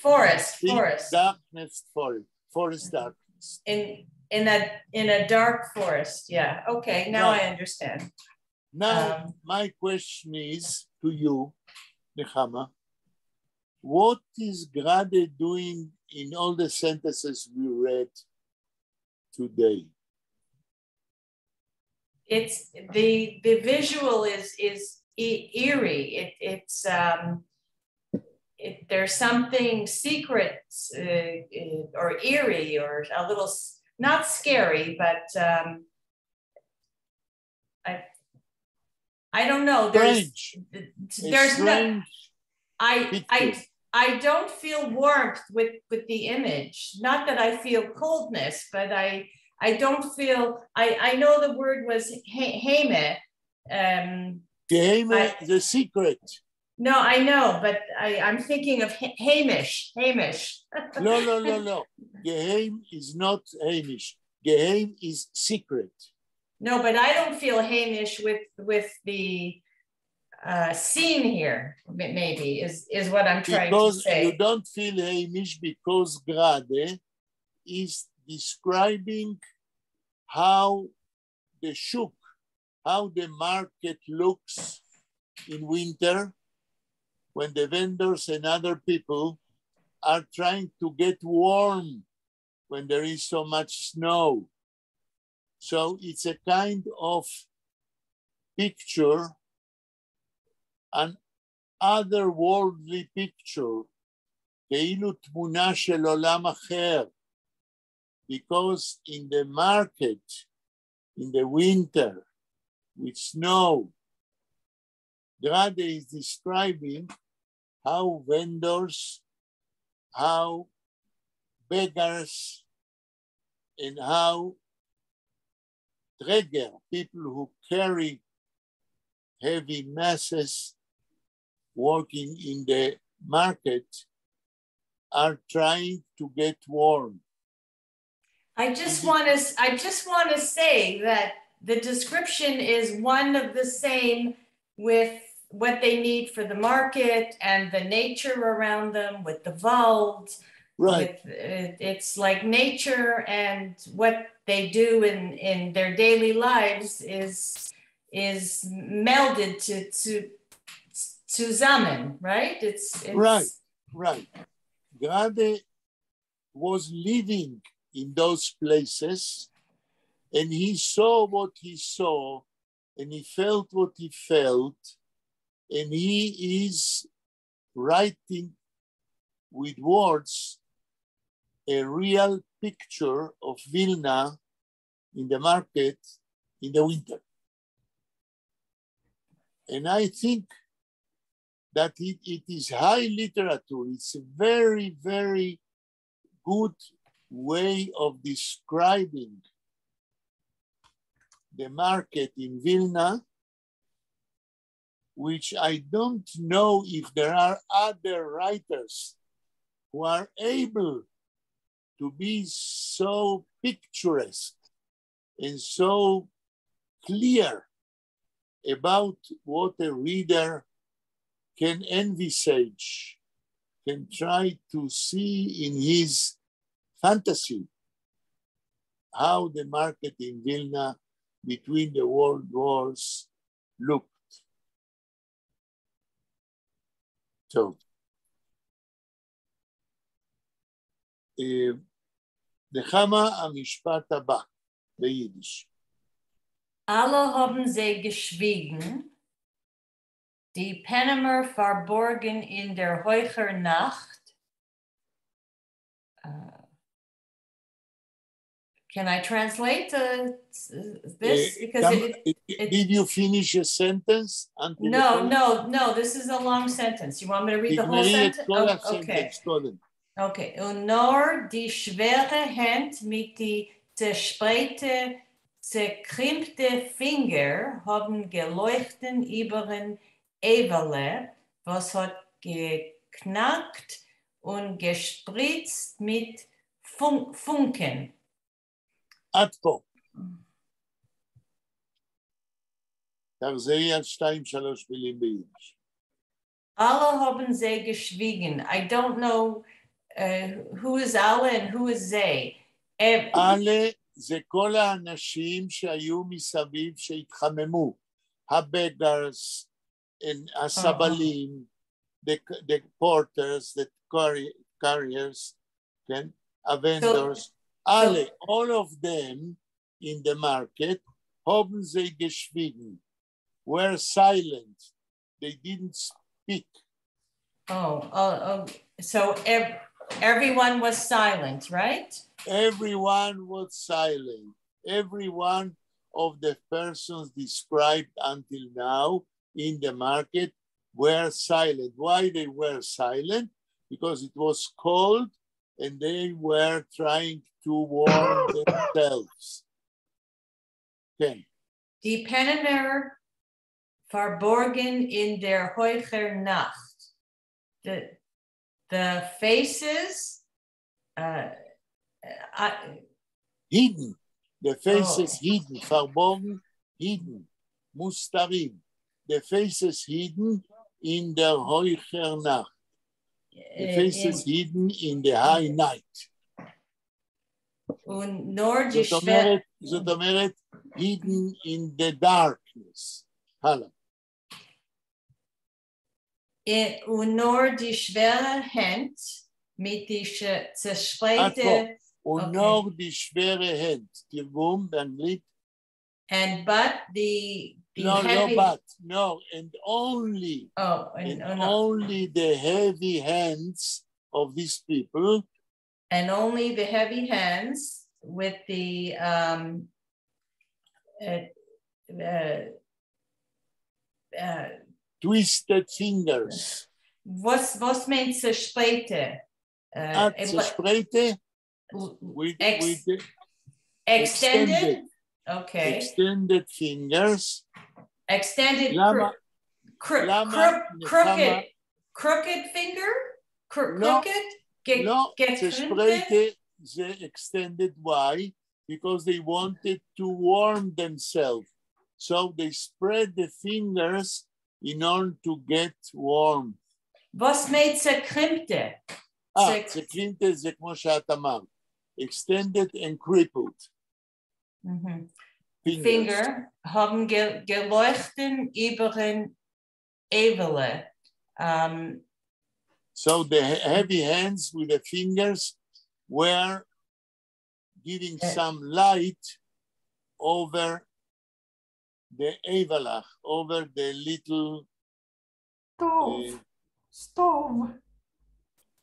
Forest, thick forest. Darkness, forest, forest darkness. In a dark forest, yeah. Okay, now I understand. Now, my question is to you, Nechama, what is Grade doing in all the sentences we read today? It's the visual is eerie. There's something secret or eerie or a little not scary, but I don't know. There's Strange. A there's no strange I picture. I don't feel warmth with the image. Not that I feel coldness, but I don't feel, I know the word was געהיימע. געהיימע, the secret. No, I know, but I'm thinking of היימיש, היימיש. No. געהיים is not היימיש. געהיים is secret. No, but I don't feel היימיש with the scene here, maybe, is what I'm trying to Because say. you don't feel היימיש because Grade is describing how the שוק, how the market looks in winter when the vendors and other people are trying to get warm when there is so much snow. So it's a kind of picture, an otherworldly picture, כאילו תמונה של עולם אחר. Because in the market, in the winter, with snow, Grade is describing how vendors, how beggars, and how טרעגער, people who carry heavy masses working in the market, are trying to get warm. I just want to say that the description is one of the same with what they need for the market and the nature around them with the וואַלד. It's like nature and what they do in their daily lives is melded to צוזאַמען, right? It's Right. Grade was living in those places and he saw what he saw and he felt what he felt, and he is writing with words a real picture of Vilna in the market in the winter. And I think that it is high literature. It's a very, very good way of describing the market in Vilna, which I don't know if there are other writers who are able to be so picturesque and so clear about what a reader can envisage, can try to see in his fantasy how the market in Vilna between the world wars looked. טוב. נחמה, המשפט הבא ביידיש. אַלע האָבן זיי געשוויגן, די פּענעמער פֿאַרבאָרגן אין דער הויכער נאַכט. Can I translate this? Because it, Did you finish a sentence? Until No, no, no, this is a long sentence. You want me to read the whole תגמרי את sentence? כל Oh, okay. ה sentence קודם. Okay. און נאָר די שווערע הענט מיט די צעשפּרייטע, צעקרימטע פֿינגער האָבן געלויכטן איבערן אייוועלע, וואָס האָט געקנאַקט און געשפּריצט מיט פֿונקען. עד פה. תחזרי על שתיים שלוש מילים ביידיש. אַלע האָבן זיי געשוויגן. I don't know who is אַלע and who is זיי. אַלע זה כל האנשים שהיו מסביב שהתחממו. ה beggars, הסבלים, the porters, the carriers, כן? ה vendors, אַלע, all of them in the market, האָבן זיי געשוויגן, were silent, they didn't speak. Oh, so everyone was silent, right? Everyone was silent. Every one of the persons described until now in the market were silent. Why they were silent? Because it was cold and they were trying to warm themselves. כן. די פּנימער פֿאַרבאָרגן אין דער הויכער נאַכט. The faces Hidden. The faces hidden, פֿאַרבאָרגן, hidden, מוסתרים. The faces hidden in דער הויכער נאַכט. The faces hidden in the high night. און נאָר די זאת אומרת, זאת אומרת, hidden in the darkness. הלאה. און נאָר די שווערע הענט מיט די צעשפּרייטע און נאָר די שווערע הענט, תרגום באנגלית. And but the No, heavy no, but, no, and only, Oh, and, and oh, no. only the heavy hands of these people. And only the heavy hands with the twisted fingers. וואָס, וואָס מיינט צעשפּרייטע? צעשפּרייטע with the extended? Extended. Okay. Extended fingers. Extended למה, למה, crooked, crooked finger? לא, Crooked? לא, געקרימטע? צעשפּרייטע זה extended, why? Because they wanted to warm themselves. So they spread the fingers in order to get warm. וואָס מיינט צעקרימטע? אה, צעקרימטע זה כמו שאת אמרת. Extended and crippled. Fingers. פֿינגער האָבן געלויכטן איבערן אייוועלע. So the heavy hands with the fingers were giving some light over the אייוועלעך, over the little Stove. Stove.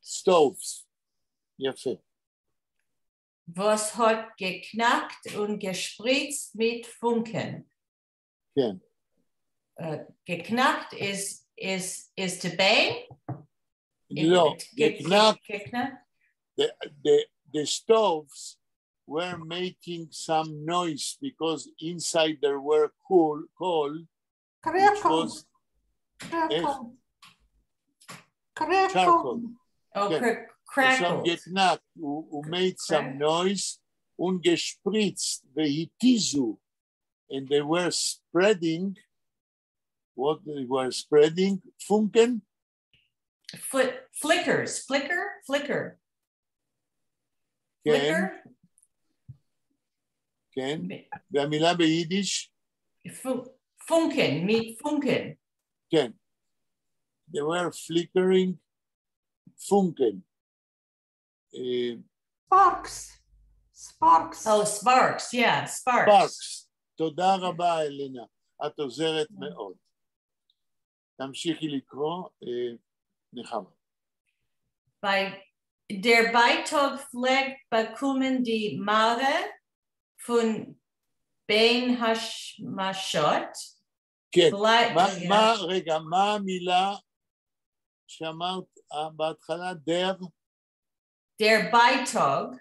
Stoves. יפה. וואָס האָט געקנאַקט און געשפּריצט מיט פֿונקען. כן. געקנאַקט is to bang? לא, געקנאַקט, געקנאַקט? The stoves were making some noise because inside there were coal, which Crackle. was Crackle. Crackle. Charcoal. Oh, כן. Crackled. שם געקנאַקט, הוא made some Crack. Noise, און געשפּריצט, והתיזו, and they were spreading, what they were spreading, פֿונקען? Flickers, flicker, flicker. כן, Flicker? כן, והמילה ביידיש? פֿונקען, מיט פֿונקען. כן. They were flickering פֿונקען. Sparks. Sparks. Oh, sparks, yeah, sparks. Sparks. תודה רבה, אלנה. את עוזרת מאוד. תמשיכי לקרוא, נחמה. בײַ דער בײַטאָג פֿלעגט באַקומען די מאַרע. פֿון בין-השמשות. כן, מה, רגע, מה המילה שאמרת בהתחלה? דער? דער בײַטאָג.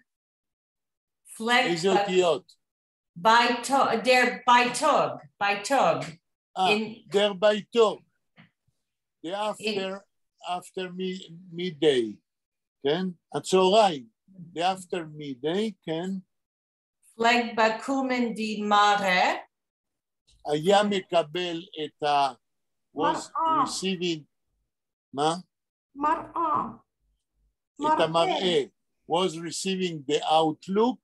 איזה אותיות? דער בײַטאָג, בײַטאָג. דער בײַטאָג. The after midday, כן? הצהריים. The after midday, כן? פֿלעגט באַקומען די מראה. היה מקבל את ה... was receiving, מה? מראה. את המראה. Was receiving the outlook,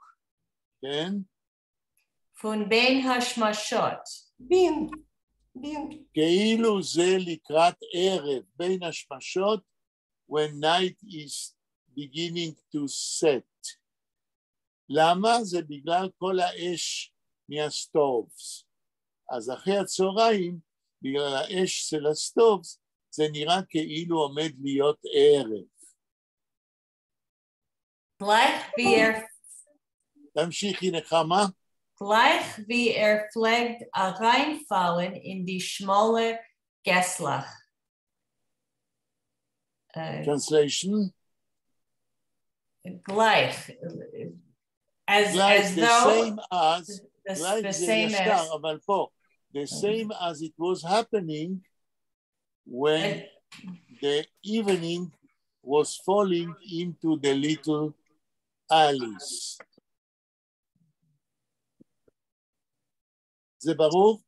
כן? פֿון בין השמשות. בין, בין. כאילו זה לקראת ערב, בין השמשות, when night is beginning to set. למה? זה בגלל כל האש מה stoves. אז אחרי הצהריים, בגלל האש של ה stoves, זה נראה כאילו עומד להיות ערב. גלײַך ווי ער תמשיכי נחמה. גלײַך ווי ער פֿלעגט אַרײַנפֿאַלן אין די שמאָלע געסלעך. Translation? גלײַך. As, like as the though same as, the, like the זה same ישר, as אבל פה, the same as it was happening when the evening was falling into the little alleys. זה ברור?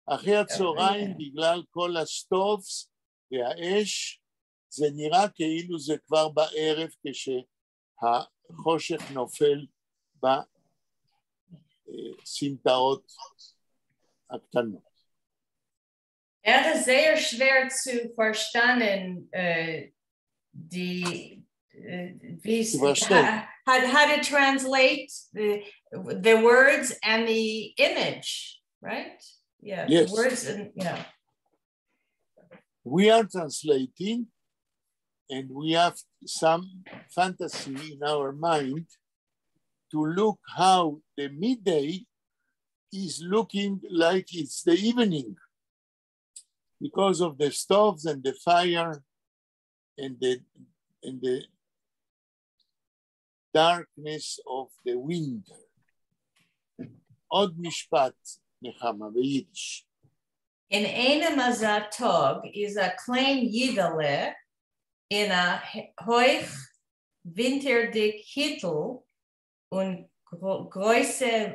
אחרי הצהריים, בגלל כל ה stoves והאש, זה נראה כאילו זה כבר בערב כשהחושך נופל בסמטאות הקטנות. ער איז זייער שווער צו פֿאַרשטאַנען די ווי צו פֿאַרשטיין. How to translate the words and the image, right? Yeah, Yes. the words and yeah. We are translating and we have some fantasy in our mind to look how the midday is looking like it's the evening because of the stoves and the fire and the darkness of the winter. עוד משפט, נחמה, ביידיש. אין איינעם אַזאַ טאָג איז אַ קליין ייִדעלע אין אַ הויך ווינטערדיק היטל און גרויסע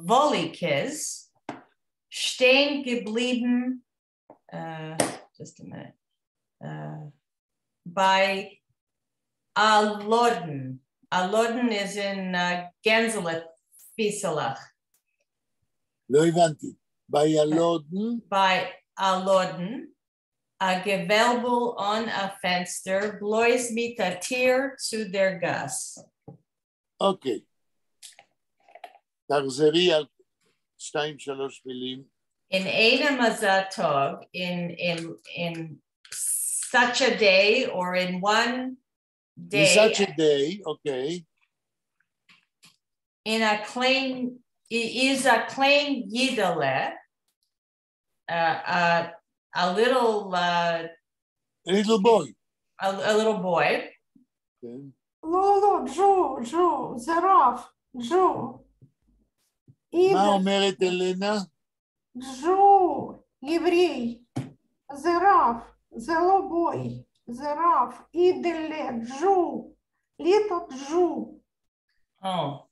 וואָליקעס שטיין געבליבן, just a minute, בײַ אַ לאָדן. אַ לאָדן is in גענדזעלע פֿיסעלעך. לא הבנתי. בײַ אַ לאָדן? בײַ אַ לאָדן, אַ געוועלבל אָן אַ פֿענצטער, בלויז מיט אַ טיר צו דער גאַס. אוקיי. תחזרי על שתיים, שלוש מילים. אין איינעם אַזאַ טאָג, in such a day or in one In day. such a day, okay. אין אַ קליין, איז אַ קליין ייִדעלע, a little, A little boy. A little boy. כן. לא, לא, Jew, Jew, זה רב, Jew. מה אומרת אלנה? Jew, еврей, זה רב, זה לא boy, זה רב, ייִדעלע, Jew, little Jew. Oh.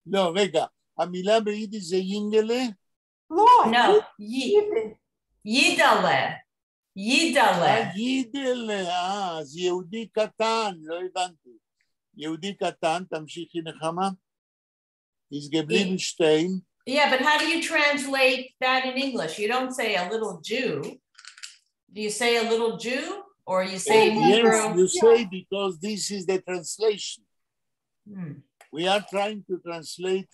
לא, רגע, המילה ביידיש זה ייִנגעלע? לא, No, ייִדע. ייִדעלע, ייִדעלע. ייִדעלע, אז יהודי קטן, לא הבנתי. יהודי קטן, תמשיכי נחמה. איז געבליבן שטיין. Yeah, but how do you translate that in English? You don't say a little Jew. Do you say a little Jew or you say in Yes, Hebrew? you say because this is the translation. We are trying to translate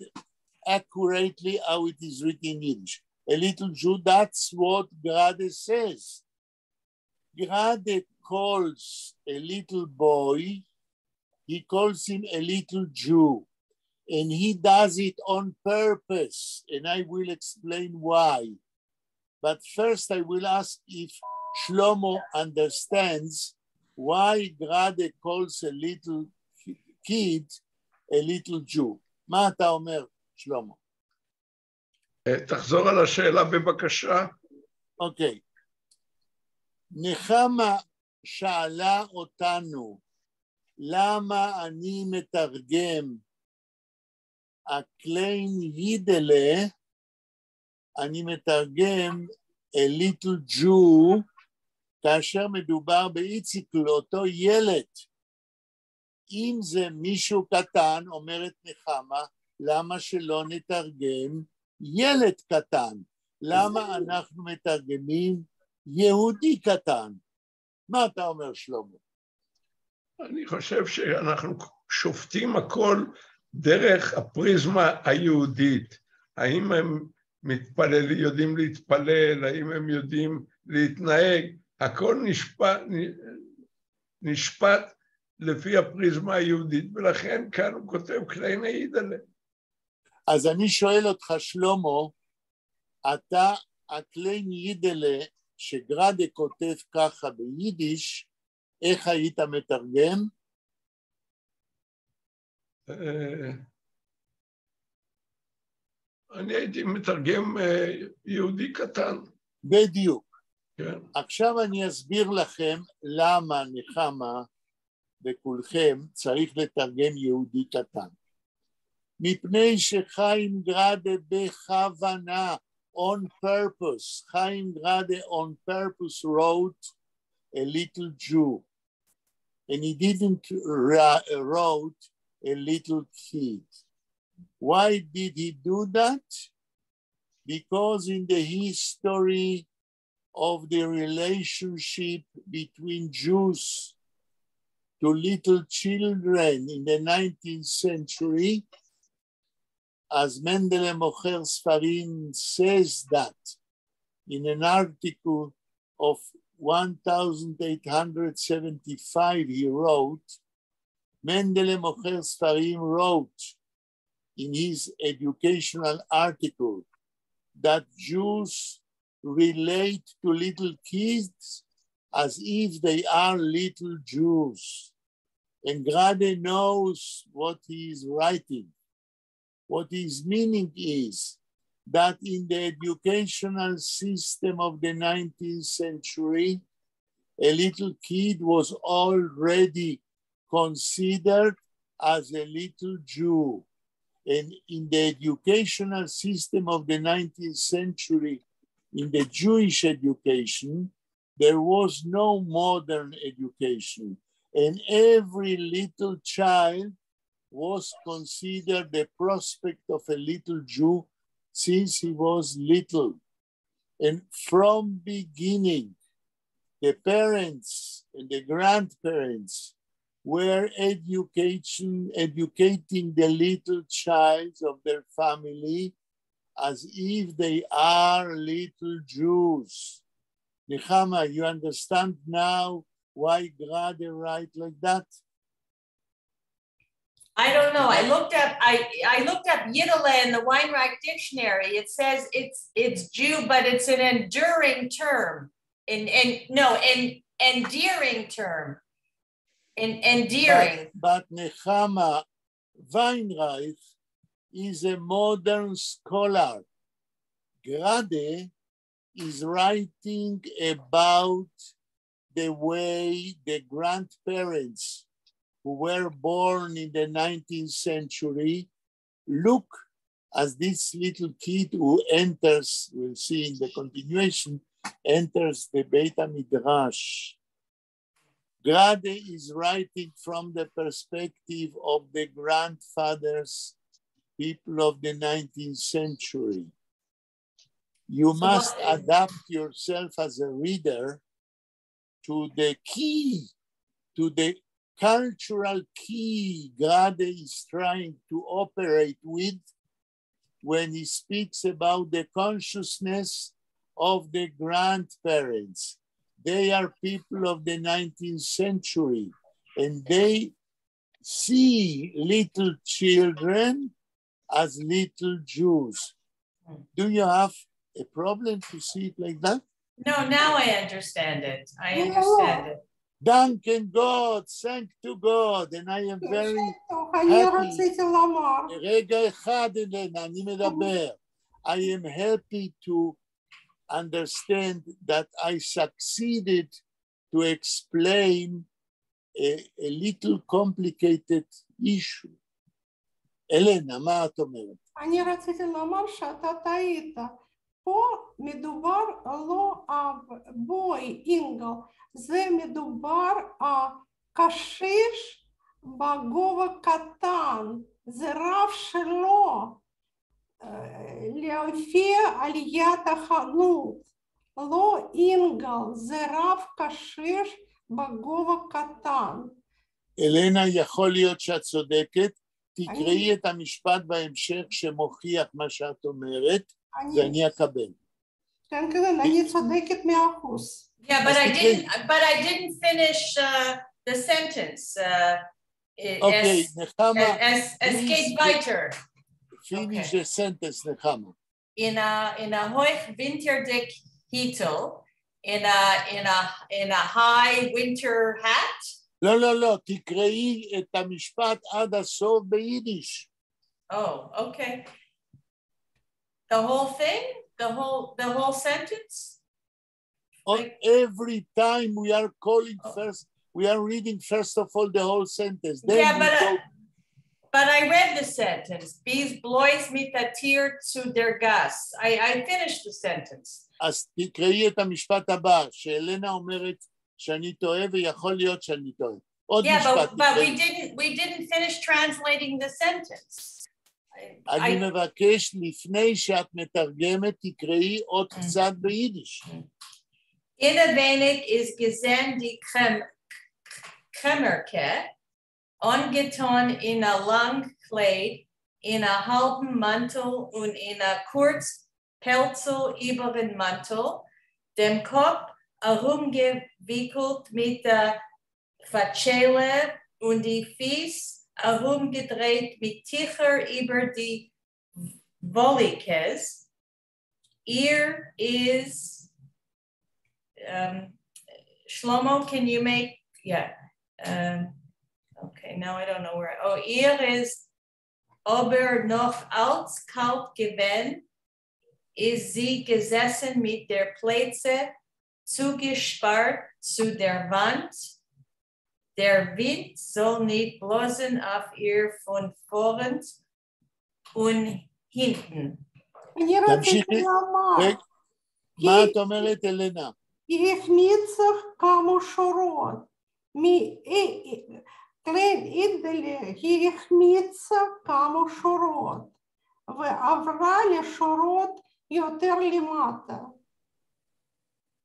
accurately how it is written in Yiddish. A little Jew, that's what Grade says. Grade calls a little boy, he calls him a little Jew. And he does it on purpose, and I will explain why. But first I will ask if Shlomo understands why Grade calls a little kid a little Jew. מה אתה אומר, שלמה? תחזור על השאלה בבקשה. אוקיי. נחמה שאלה אותנו למה אני מתרגם אַ קליין ייִדעלע, אני מתרגם a little Jew, כאשר מדובר באיציקל, אותו ילד. אם זה מישהו קטן, אומרת נחמה, למה שלא נתרגם ילד קטן? למה אנחנו מתרגמים יהודי קטן? מה אתה אומר, שלמה? אני חושב שאנחנו שופטים הכל דרך הפריזמה היהודית. האם הם מתפלל, יודעים להתפלל, האם הם יודעים להתנהג, הכל נשפט לפי הפריזמה היהודית, ולכן כאן הוא כותב קליינע ייִדעלע. אז אני שואל אותך, שלמה, אתה אַ קליין ייִדעלע שגראדה כותב ככה ביידיש, איך היית מתרגם? אני הייתי מתרגם יהודי קטן. בדיוק. כן. עכשיו אני אסביר לכם למה נחמה וכולכם צריך לתרגם יהודי קטן. מפני שחיים גראדה בכוונה, on purpose, חיים גראדה on purpose wrote a little Jew, and he didn't wrote a little kid. Why did he do that? Because in the history of the relationship between Jews to little children in the 19th century, as Mendele מוכר ספרים says that in an article of 1875 he wrote, Mendele מוכר ספרים wrote in his educational article that Jews relate to little kids as if they are little Jews. And Grade knows what he is writing. What his meaning is that in the educational system of the 19th century, a little kid was already considered as a little Jew. And in the educational system of the 19th century, in the Jewish education, there was no modern education. And every little child was considered the prospect of a little Jew since he was little. And from beginning, the parents and the grandparents were educating the little child of their family as if they are little Jews. Nechama, you understand now why Grade write like that? I don't know. I looked up ייִדעלע in the Weinreich dictionary. It says it's Jew, but it's an enduring term. And no, an endearing term. In, endearing. But Nechama, Weinreich is a modern scholar. Grade is writing about the way the grandparents who were born in the 19th century look as this little kid who enters, we'll see in the continuation, enters the בית המדרש. Grade is writing from the perspective of the grandfathers, people of the 19th century. You So must adapt yourself as a reader to the key, to the cultural key Grade is trying to operate with when he speaks about the consciousness of the grandparents. They are people of the 19th century and they see little children as little Jews. Do you have a problem to see it like that? No, now I understand it. I understand it. דאַנקען גאָט, thank to God, and I am very אני happy. רציתי לומר, רגע אחד, אלנה, אני מדבר. I am happy to understand that I succeeded to explain a little complicated issue. אלנה, מה את אומרת? אני רציתי לומר שאתה טעית. פה מדובר לא על boy אינגל, זה מדובר על קשיש בגובה קטן, זה רב שלו להופיע על יד החנות, לא אינגל, זה רב קשיש בגובה קטן. אלנה, יכול להיות שאת צודקת, תקראי את המשפט בהמשך שמוכיח מה שאת אומרת, ואני אקבל. כן, כן, אני צודקת 100%. Yeah, but I didn't finish the sentence. אוקיי, נחמה. עס גייט ווײַטער. Finish the sentence, נחמה. אין אַ הויך ווינטערדיק היטל, in a high winter hat. לא, לא, לא, תקראי את המשפט עד הסוף ביידיש. Oh, okay. The whole thing? The whole sentence? Oh, every time we are calling first, we are reading first of all the whole sentence. Then Yeah, we but go, but I read the sentence. ביז בלויז מיט אַ טיר צו דער גאַס. I finished the sentence. אז תקראי את המשפט הבא, שאלנה אומרת שאני טועה ויכול להיות שאני טועה. עוד Yeah, משפט. but we תקראי. didn't finish translating the sentence. אני מבקש לפני שאת מתרגמת, תקראי עוד קצת ביידיש. אינעווייניק איז געזעסן די קרעמערקע, אָנגעטאָן אין אַ לאַנג קלייד, אין אַ האַלבן מאַנטל און אין אַ קורץ פּעלצל איבערן מאַנטל, דעם קאָפּ אַרומגעוויקלט מיט דער פֿאַטשיילע און די פֿיס אַרומגעדרייט מיט טיכער איבער די וואָליקעס. איר איז Shlomo, can you make, yeah. Okay, now I don't know where, oh, איר איז אָבער נאָך אַלץ קאַלט געווען, איז זי געזעסן מיט דער פּלייצע צוגעשפּאַרט צו דער וואַנט. דער ווינט זאָל ניט בלאָזן אויף איר פֿון פֿאָרנט און הינטן. אני רציתי תמשיכי. לומר, רגע, מה את אומרת, אלנה? היא החמיצה כמה שורות. קליין אידעלע, היא החמיצה כמה שורות, ועברה לשורות יותר למטה.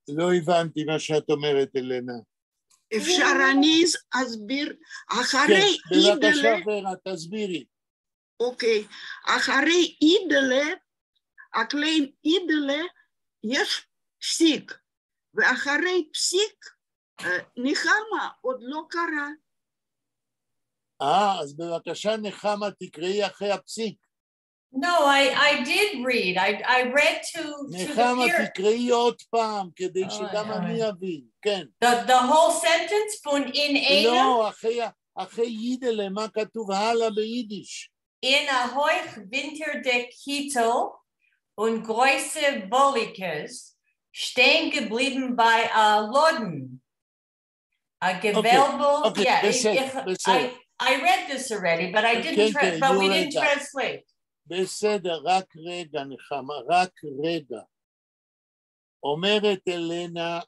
לא הבנתי מה שאת אומרת, אלנה. אפשר אני אסביר? אחרי כן, בבקשה, אידלה, ורה, תסבירי. אוקיי, אחרי אידלה, אַ קליין ייִדעלע, יש פסיק, ואחרי פסיק נחמה עוד לא קרא. אז בבקשה, נחמה, תקראי אחרי הפסיק. No, I did read. I read to the נחמה, peer. תקראי עוד פעם, כדי אוי, שגם אוי. אני אבין. כן. The whole sentence פֿון אין איינעם לא, אחרי ייִדעלע, מה כתוב הלאה ביידיש? אין אַ הויך ווינטערדיק היטל און גרויסע וואָליקעס שטיין געבליבן בײַ אַ לאָדן. אַ געוועלבל, yeah, בסדר, בסדר. I read this already, but I didn't, כן, כן, but you we read didn't that. translate. בסדר, רק רגע, נחמה, רק רגע. אומרת אלנה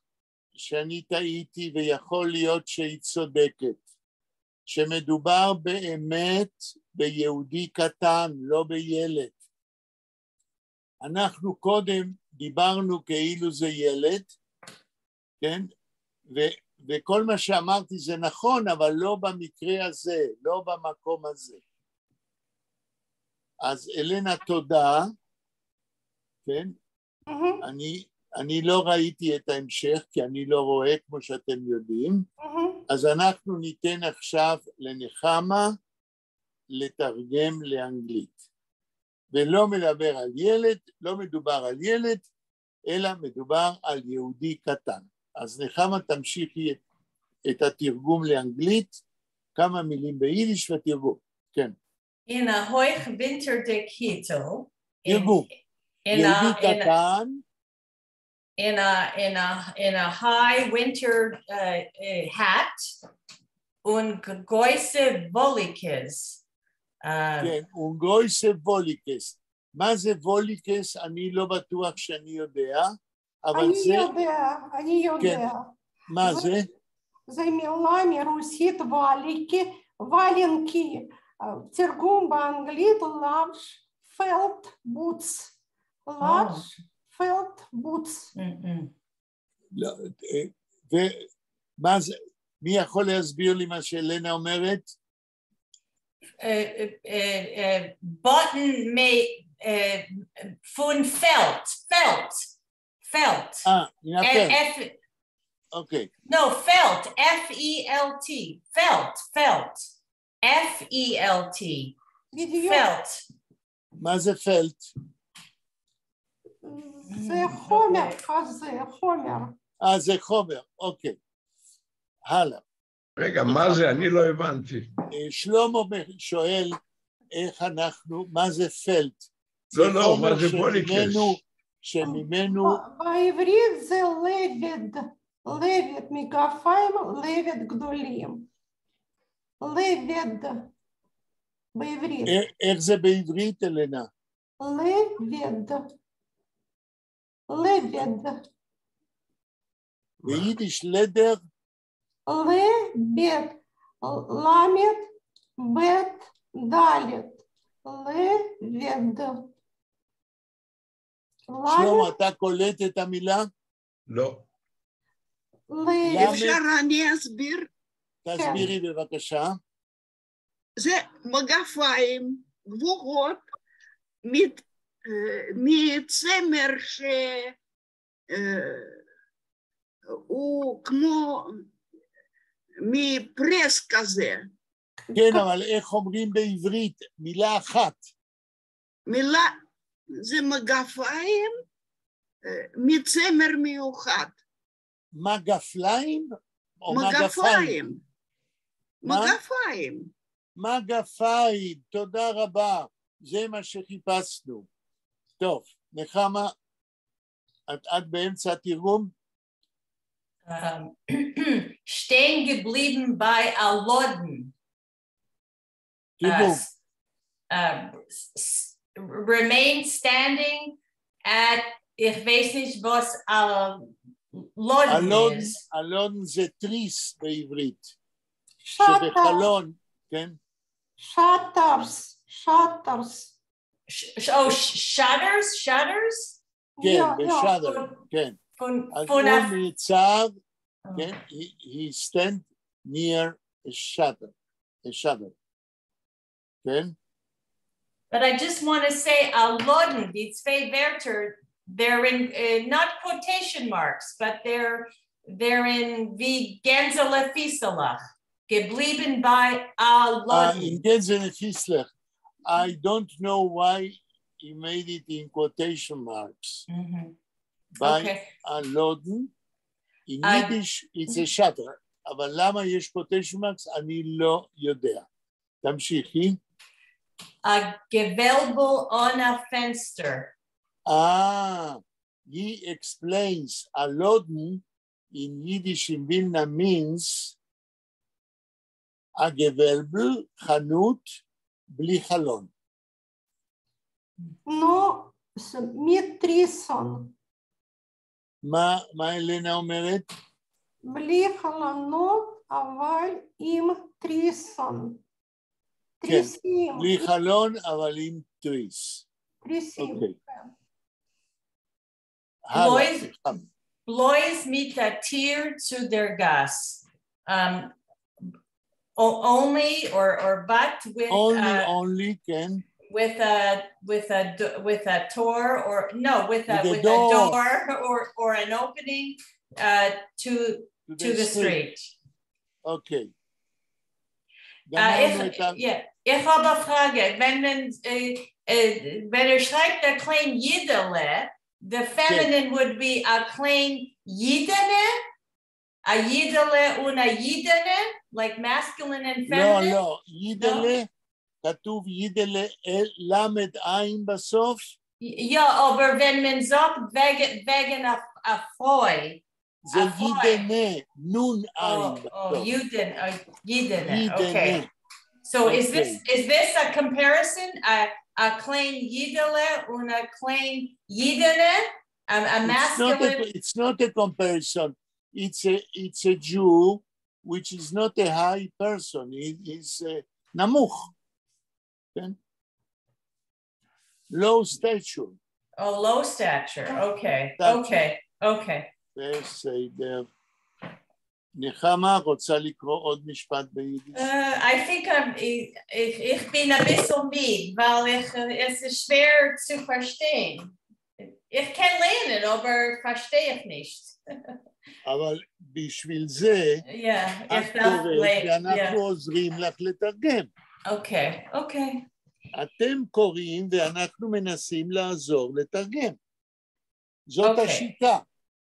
שאני טעיתי ויכול להיות שהיא צודקת, שמדובר באמת ביהודי קטן, לא בילד. אנחנו קודם דיברנו כאילו זה ילד, כן? וכל מה שאמרתי זה נכון, אבל לא במקרה הזה, לא במקום הזה. אז אלנה, תודה, כן? מהמם, אני לא ראיתי את ההמשך, כי אני לא רואה כמו שאתם יודעים, מהמם. אז אנחנו ניתן עכשיו לנחמה לתרגם לאנגלית. ולא מדבר על ילד, לא מדובר על ילד, אלא מדובר על יהודי קטן. אז נחמה תמשיכי את התרגום לאנגלית, כמה מילים ביידיש ותרגום, כן. אין אַ הויך ווינטערדיק היטל. תרגום. יהודי קטן. In a high winter hat און גרויסע וואָליקעס. כן, און גרויסע וואָליקעס. מה זה וואָליקעס? אני לא בטוח שאני יודע, אבל אני זה. יודע, אני יודע. כן. מה זה? זה מילה מרוסית валики, валенки. תרגום באנגלית large felt boots. Large felt boots. ומה זה, מי יכול להסביר לי מה שלנה אומרת? בוטן פֿון פֿעלד, פֿעלד, פֿעלד. אה, מן הפלט. אוקיי. No, felt, F-E-L-T, felt, felt, F-E-L-T, felt. מה זה פלט? זה חומר כזה, חומר. אה, זה חומר, אוקיי. הלאה. רגע, מה זה? אני לא הבנתי. שלמה שואל איך אנחנו, מה זה פלט? לא, לא, מה זה וואָליקעס? שממנו. בעברית זה לבד, לבד, מגפיים לבד גדולים. לבד, בעברית. איך זה בעברית, אלנה? לבד. לבד. ביידיש לעדער? לבד, למד, בית, דלת. לבד. שלמה, אתה קולט את המילה? לא. אפשר אני אסביר? תסבירי בבקשה. זה מגפיים גבוהות מצמר שהוא כמו מפרס כזה. כן, אבל איך אומרים בעברית? מילה אחת. מילה, זה מגפיים מצמר מיוחד. מגפליים או מגפיים? מגפיים. מגפיים, תודה רבה, זה מה שחיפשנו. טוב, נחמה, את באמצע התרגום? שטיין געבליבן בײַ אַ לאָדן. תרגום. Remain standing at, איך ווייס נישט וואָס אַ לאָדן איז. אַ לאָדן זה תריס בעברית. שבחלון, כן? Shutters, shutters. Oh, shutters, shutters? כן, ב shutter, כן. אז הוא נעצר, כן, he stand near a shutter, a shutter, כן? But I just want to say, אַ לאָדן, די צוויי ווערטער, they're in, not quotation marks, but they're in ווי גענדזענע פֿיסעלעך, געבליבן בײַ אַ לאָדן. In גענדזענע פֿיסלעך. I don't know why he made it in quotation marks. בײַ אַ לאָדן, in Yiddish it's a shutter, אבל למה יש quotation marks אני לא יודע. תמשיכי. אַ געוועלבל אָן אַ פֿענצטער. Ah, he explains אַ לאָדן in Yiddish in Vilna means אַ געוועלבל, חנות, בלי חלון. נו, מיט תריסן. מה אלנה אומרת? בלי חלונות, אבל עם תריסן. תריסים. כן, בלי חלון, אבל עם תריס. תריסים. אוקיי. בלויז מיט אַ טיר צו דער גאַס. Only or but with only only כן. With a door or no, with with a door. Door or an opening to the street. אוקיי. איך, yeah. איך האָב אַ פֿראַגע. ווען מען, ווען ער שרײַבט אַ קליין ייִדעלע, the feminine would be אַ קליין ייִדענע? אַ ייִדעלע און אַ ייִדענע? Like masculine and לא, feminine? לא, ייִדעלע, כתוב ייִדעלע למד עין בסוף. יאָ, אָבער ווען מען זאָגט וועגן אַ פֿרוי. זה ייִדענע, נון עין בסוף. ייִדענע, okay. So is this a comparison? אַ קליין ייִדעלע און אַ קליין ייִדענע? A masculine? It's not a comparison. It's a Jew, which is not a high person. He is נמוך. כן? Low stature. Oh, low stature. Okay. בסדר. נחמה רוצה לקרוא עוד משפט ביידיש? I think I'm, איך בין אַ ביסל מיד, ווײַל איך, עס איז שווער צו פֿאַרשטיין. איך קען לייענען, אָבער פֿאַרשטיי איך נישט. אבל בשביל זה, את קוראת ואנחנו עוזרים לך לתרגם. אוקיי. אתם קוראים ואנחנו מנסים לעזור לתרגם. זאת השיטה.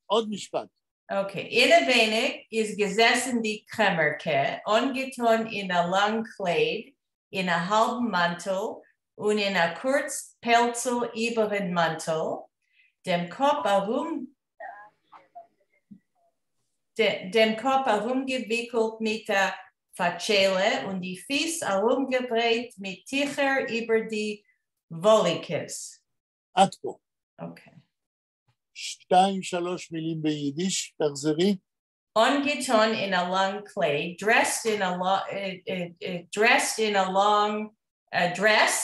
עוד משפט. Okay, אינעווייניק איז געזעסן די קרעמערקע, אָנגעטאָן אין אַ לאַנג קלייד, אין אַ האַלבן מאַנטל און אין אַ קורץ פּעלצל איבערן מאַנטל, דעם קאָפּ אַרומגעוויקלט מיט אַ פֿאַטשיילע און די פֿיס אַרומגעדרייט מיט טיכער איבער די וואָליקעס. עד פה. אוקיי. שתיים, שלוש מילים ביידיש, תחזרי. אָנגעטאָן אין אַ לאַנג קלייד, dressed in a long dress.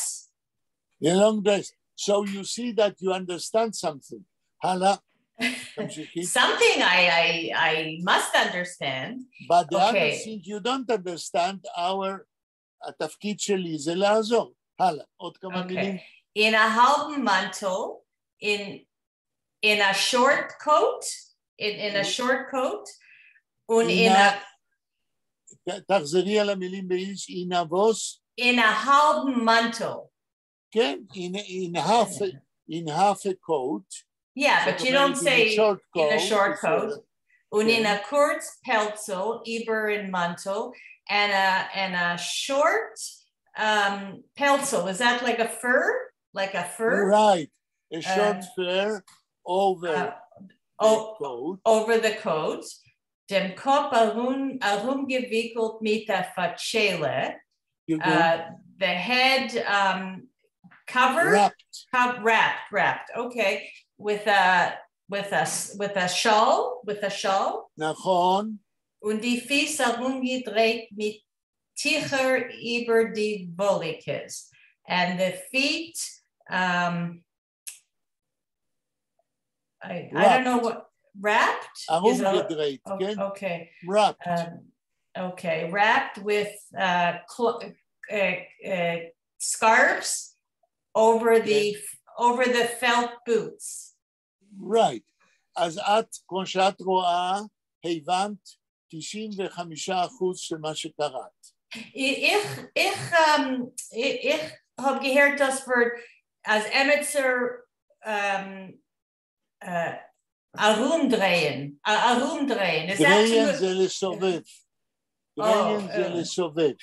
A long dress. So you see that you understand something. הלאה. תמשיכי. Something I must understand. But the other thing you don't understand, our, התפקיד שלי זה לעזור. הלאה, עוד כמה מילים. אין אַ האַלבן מאַנטל, in a short coat, in a short coat, און אין אַ תחזרי על המילים ביידיש, אין אַ וואָס? אין אַ האַלבן מאַנטל. כן, in half a coat. Yeah, but you don't say in a short coat. און אין אַ קורץ פּעלצל איבערן מאַנטל and a short פּעלצל. Is that like a fur? Like a fur? Right, a short fur over the coat. Over the coat. דעם קאָפּ אַרומגעוויקלט מיט אַ פֿאַטשיילע. The head covered? Wrapped. Wrapped. Okay. With a shawl, with a shawl. נכון. און די פֿיס אַרומגעדרייט מיט טיכער איבער די וואָליקעס. And the feet, I don't know what, wrapped? ארומגעדרייט, כן? Okay. Wrapped. Okay, wrapped with scarves over the felt boots. Right. אז את, כמו שאת רואה, הבנת 95% של מה שקראת. איך האָב געהערט דאָס וואָרט, אַז עמעצער אַרומדרייען, אַרומדרייען. דרייען זה לסובב. דרייען זה לסובב.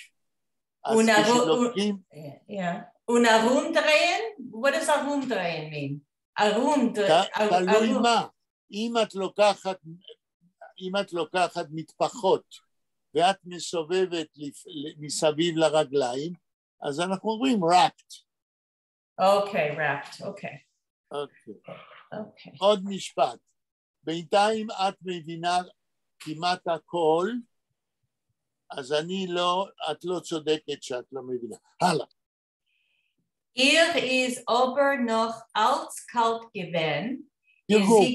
אז כשלוקחים... און אַרומדרייען? What does אַרומדרייען mean? אַרומדרייען. תלוי מה. אם את לוקחת מטפחות ואת מסובבת מסביב לרגליים, אז אנחנו אומרים wrapped. אוקיי, wrapped, אוקיי. אוקיי. עוד משפט. בינתיים את מבינה כמעט הכל, אז אני לא, את לא צודקת שאת לא מבינה. הלאה. איר איז אָבער נאָך אַלץ קאַלט געווען. תרגום.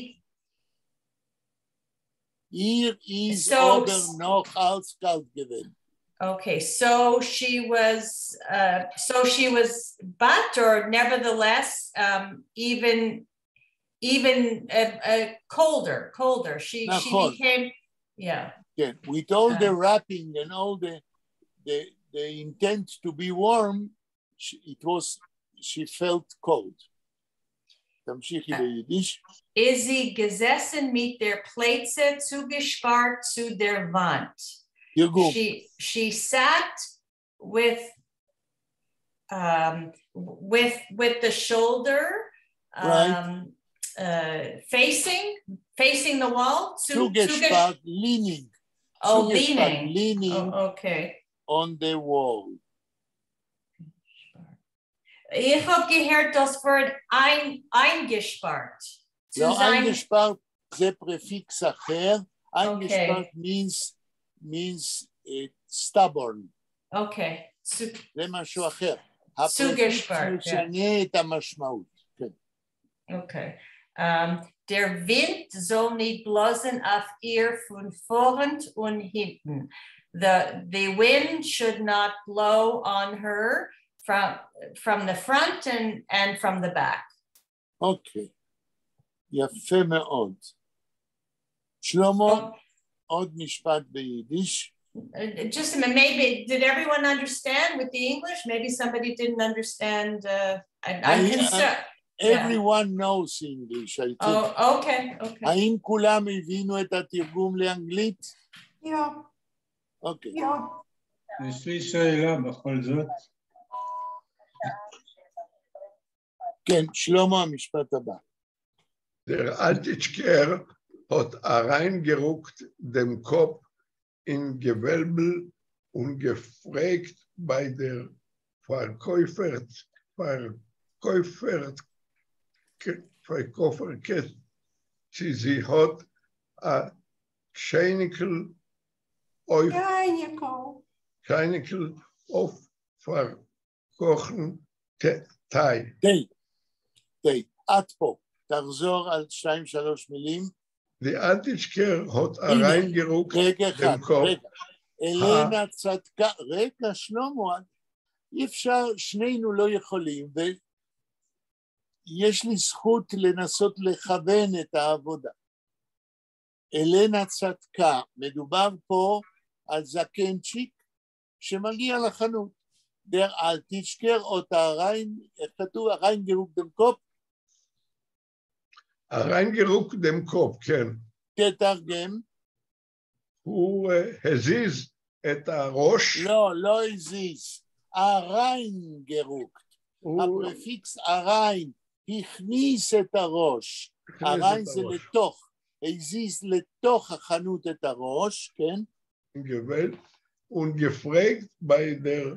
איר איז אָבער נאָך אַלץ קאַלט געווען. Okay, so she was, but or nevertheless, even colder, colder. She became, yeah. כן, with all the wrapping and all the, the, the intent to be warm, it was, she felt cold. תמשיכי ביידיש. איז זי געזעסן מיט דער פּלייצע צוגעשפּאַרט צו דער וואַנט. תרגום. She sat with the shoulder facing the wall. צוגעשפּאַרט, leaning. Oh, leaning. Leaning. Oh, okay. On the wall. איך האָב געהערט דאָס וואָרט אײַנגעשפּאַרט. לא, אײַנגעשפּאַרט זה prefix אחר. אײַנגעשפּאַרט means stubborn. אוקיי. זה משהו אחר. ה prefix משנה את המשמעות. כן. אוקיי. דער ווינט זאָל ניט בלאָזן אויף איר פֿון פֿאָרנט און הינטן. The wind should not blow on her from the front and from the back. אוקיי, יפה מאוד. שלמה, עוד משפט ביידיש. Just a minute, maybe, did everyone understand with the English? Maybe somebody didn't understand. I'm concerned. Everyone knows English, I think. Oh, okay. האם כולם הבינו את התרגום לאנגלית? Yeah. אוקיי. Yeah. יש לי שאלה בכל זאת. כן, שלמה, המשפט הבא. דער אַלטיטשקער האָט אַרײַנגערוקט דעם קאָפּ אין געוועלבל און געפֿרעגט בײַ דער פֿאַרקויפֿערקע, צי זי האָט אַ טשײַניקל אויף טשײַניקל אויף פֿאַרקאָכן טיי. טיי, טיי, עד פה. תחזור על שתיים, שלוש מילים. די אַלטיטשקער האָט אַרײַנגערוקט רגע אחד, דעם קאָפּ. רגע. אלנה צדקה, רגע, שלמה, אי אפשר, שנינו לא יכולים, ויש לי זכות לנסות לכוון את העבודה. אלנה צדקה, מדובר פה על זקנצ'יק שמגיע לחנות. דער אַלטיטשקער האָט אַרײַן, איך כתוב? אַרײַנגערוקט דעם קאָפּ? אַרײַנגערוקט דעם קאָפּ, כן. תתרגם. הוא הזיז את הראש. לא, לא הזיז. אַרײַנגערוקט. ה prefix אַרײַן הכניס את הראש. אַרײַן זה לתוך, הזיז לתוך החנות את הראש, כן? און געפֿרעגט בײַ דער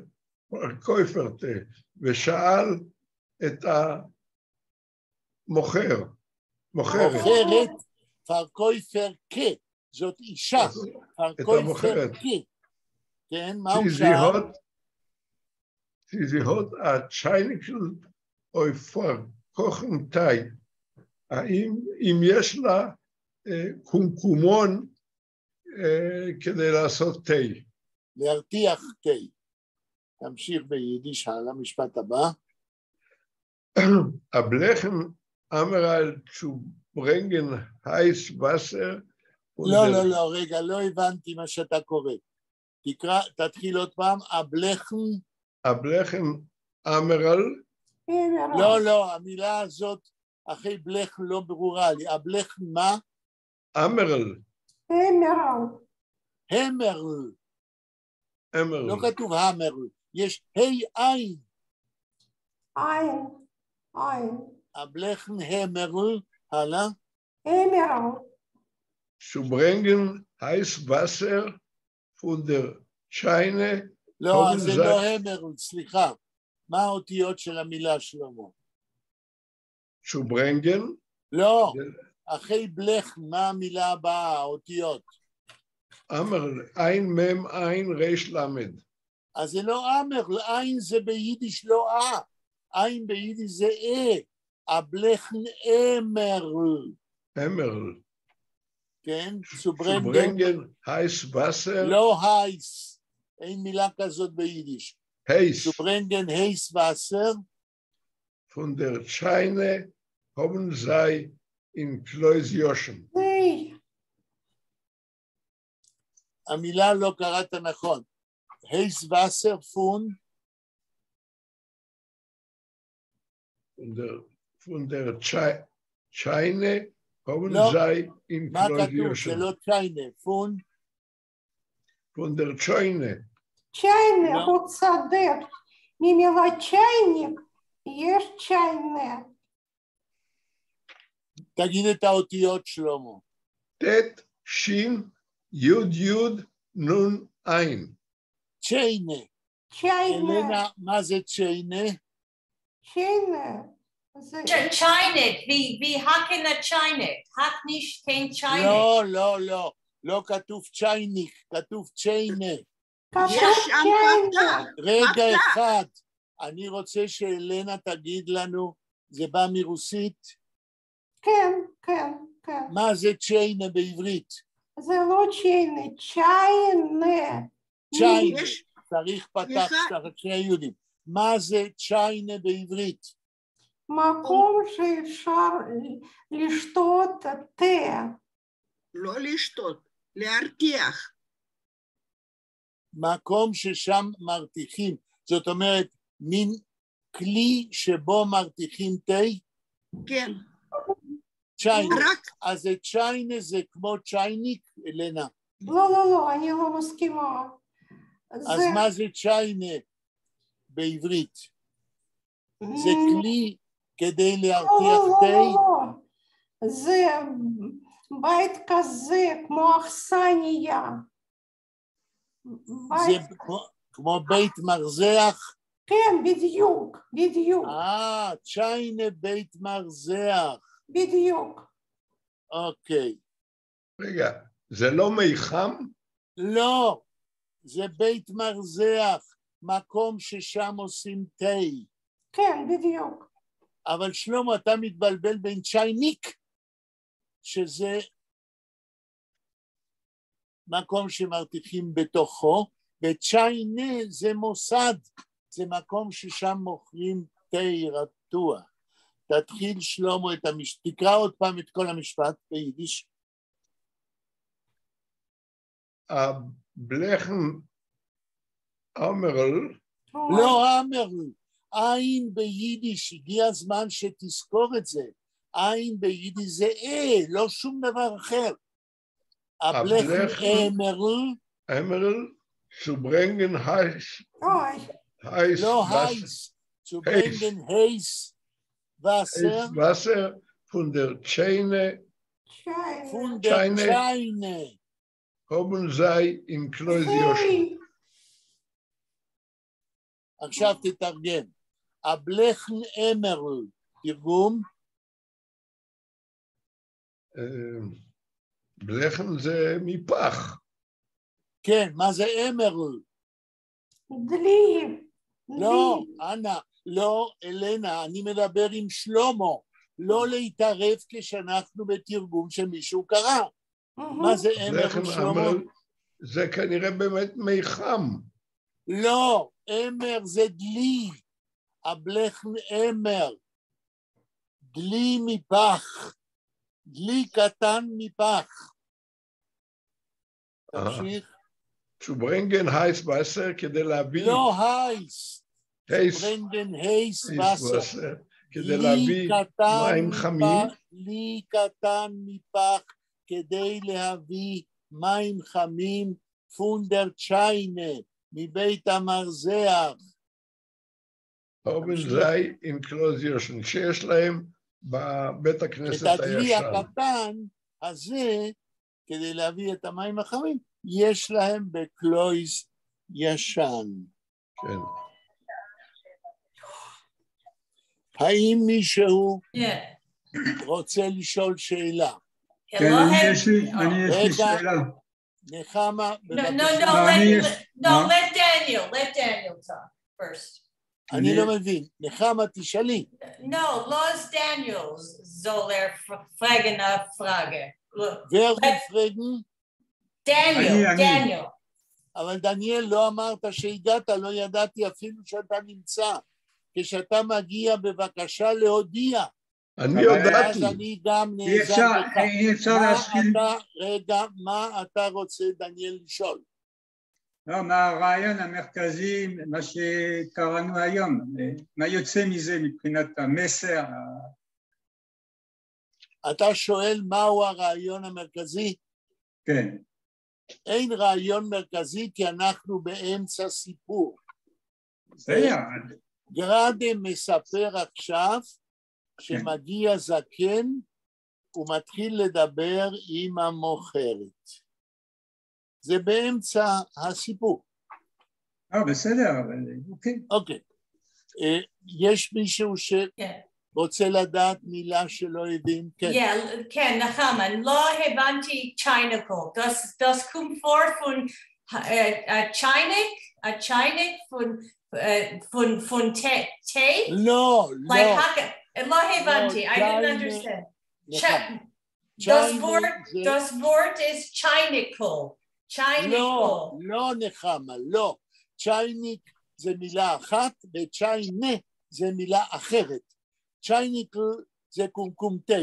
פֿאַרקויפֿערטע, ושאל את המוכר, מוכרת. מוכרת, פֿאַרקויפֿערקע, זאת אישה, פֿאַרקויפֿערקע. כן, מה הוא שאל? צי זי האָט אַ טשײַניקל אויף פֿאַרקאָכן טיי. האם אם יש לה קומקומון כדי לעשות תה. להרתיח תה. תמשיך ביידיש הלאה, משפט הבא. אַ בלעכן עמערל צו ברענגען הייס וואַסער. לא, לא, לא, רגע, לא הבנתי מה שאתה קורא. תקרא, תתחיל עוד פעם, אַ בלעכן. אַ בלעכן עמערל. לא, לא, המילה הזאת אחרי בלעכן לא ברורה לי. אַ בלעכן מה? עמערל. עמערל. המרל. המרל. לא כתוב המרל, יש ה' עין. עין, עין. אַ בלעכן העמערל, הלאה. עמערל. צו ברענגען הייס וואַסער פֿון דער טשײַנע. לא, זה לא המרל, סליחה. מה האותיות של המילה שלמה? צו ברענגען? לא, אחרי בלעכן, מה המילה הבאה, האותיות? עמערל, עין מם עין ריש למד. אז זה לא עמערל, עין זה ביידיש לא אה, עין ביידיש זה אה, אַ בלעכן עמערל. עמערל. כן, צו ברענגען. צו ברענגען הייס וואַסער. לא הייס, אין מילה כזאת ביידיש. הייס. צו ברענגען הייס וואַסער. פֿון דער טשײַנע האָבן זיי אין קלויז יאָשען. המילה לא קראת נכון. הייס וואַסער פֿון? פֿון דער טשײַנע האָבן לא. זיי אין מה כתוב? זה קלויז ישן. לא צ'יינה, פֿון? פֿון דער טשוינע. צ'יינע, לא. הוא צודק. ממילה צ'ייניק יש צ'יינע. תגיד את האותיות, שלמה. ט', ש', י', י', נ', ע'. צ'יינה. צ'יינע, אלנה, מה זה צ'יינה? צ'יינע. זה טשײַניק, ווי, ווי האַקן אַ טשײַניק. האַק נישט קיין טשײַניק. לא, לא, לא. לא כתוב צ'ייניק, כתוב צ'יינה. כתוב יש שם צ'יינע. פתח. רגע פתח. אחד, אני רוצה שאלנה תגיד לנו, זה בא מרוסית, כן, כן, כן. מה זה צ'יינה בעברית? זה לא צ'יינה, צ'יינע. צ'יינה, יש, צריך פתח סליחה. תחת שני יהודים. מה זה צ'יינה בעברית? מקום שאפשר לשתות תה. לא לשתות, להרתיח. מקום ששם מרתיחים, זאת אומרת, מין כלי שבו מרתיחים תה, כן, צ'יינה. רק אז זה צ'יינה זה כמו צ'ייניק, אלנה. לא, לא, לא, אני לא מסכימה. אז זה מה זה צ'יינה בעברית? זה כלי כדי לא, להרתיח לא, לא, תה? לא. זה בית כזה, כמו אכסניה. זה בית, כמו בית מרזח? כן, בדיוק, בדיוק, צ'יינה בית מרזח. בדיוק. אוקיי. רגע, זה לא מיחם? לא, זה בית מרזח, מקום ששם עושים תה. כן, בדיוק. אבל שלמה, אתה מתבלבל בין צ'ייניק, שזה מקום שמרתיחים בתוכו, וצ'יינה זה מוסד, זה מקום ששם מוכרים תה רטוע. תתחיל שלמה את המשפט, תקרא עוד פעם את כל המשפט ביידיש. אַ בלעכן עמערל, לא עמערל, עין ביידיש, הגיע הזמן שתזכור את זה. עין ביידיש זה אה, לא שום דבר אחר. אַ בלעכן עמערל, עמערל, צו ברענגען הייס, אוי, הייס, לא וואַסער, הייס, צו ברענגען הייס וואַסער, הייס וואַסער, פֿון דער טשיינע, צ'יינע. פֿון דער צ'יינע. צ'יינע. האָבן זיי אין קלויז ישן. היי, עכשיו תתרגם. אַ בלעכן עמערל, תרגום, בלעכן זה מפח. כן, מה זה עמערל? דלי. לא, דלי. אנה, לא, אלנה, אני מדבר עם שלמה, לא להתערב כשאנחנו בתרגום שמישהו קרא. מה זה עמערל, בלעכן שלמה? עמערל זה כנראה באמת מיחם. לא, עמער זה דלי, אַ בלעכן עמער, דלי מפח, דלי קטן מפח. תמשיך. צו ברענגען הייס וואַסער כדי להביא לא הייס, הייס ברענגען הייס הייס וואַסער. וואַסער, כדי להביא מים חמים. דלי קטן מפח כדי להביא מים חמים פֿון דער טשיינע, מבית המרזח. האָבן זיי אין קלויז ישן, שיש להם בבית הכנסת את הדלי הישן. הקטן הזה, כדי להביא את המים החמים, יש להם בקלויז ישן. כן. האם מישהו Yeah. רוצה לשאול שאלה? כן, לא אני הם- יש לי, אני יש לי רגע. שאלה. נחמה, No, no, בבקשה. no, לא, אני let, יש- no, מה? let Daniel, let Daniel talk first. אני לא מבין. נחמה, תשאלי. No, לאָז Daniel זאָל ער פֿרעגן אַ פֿראַגע. ווער פֿרעגן? Daniel, אני, אני. Daniel. אבל דניאל, לא אמרת שהגעת, לא ידעתי אפילו שאתה נמצא. כשאתה מגיע, בבקשה להודיע. אני אבל ואז הודעתי, אני גם אי נעזר אפשר, בך. אי אפשר מה להשחיל, אתה, רגע, מה אתה רוצה, דניאל, לשאול? לא, מה הרעיון המרכזי, מה שקראנו היום, מה יוצא מזה מבחינת המסר? אתה שואל מהו הרעיון המרכזי? כן. אין רעיון מרכזי כי אנחנו באמצע סיפור. בסדר. גראדה מספר עכשיו שמגיע זקן ומתחיל לדבר עם המוכרת. זה באמצע הסיפור. בסדר, אבל אוקיי. אוקיי. יש מישהו שרוצה לדעת מילה שלא הבין? כן. כן, נחמה, לא הבנתי טשייניקל. דאָס קומט פֿאָר פֿון טשײַניק? אַ טשײַניק פֿון טיי? לא, לא. לא הבנתי, I didn't understand. דאָס וואָרט איז טשייניקל. לא, לא נחמה, לא. צ'ייניק זה מילה אחת וצ'יינה זה מילה אחרת. צ'ייניקל זה קומקום תה,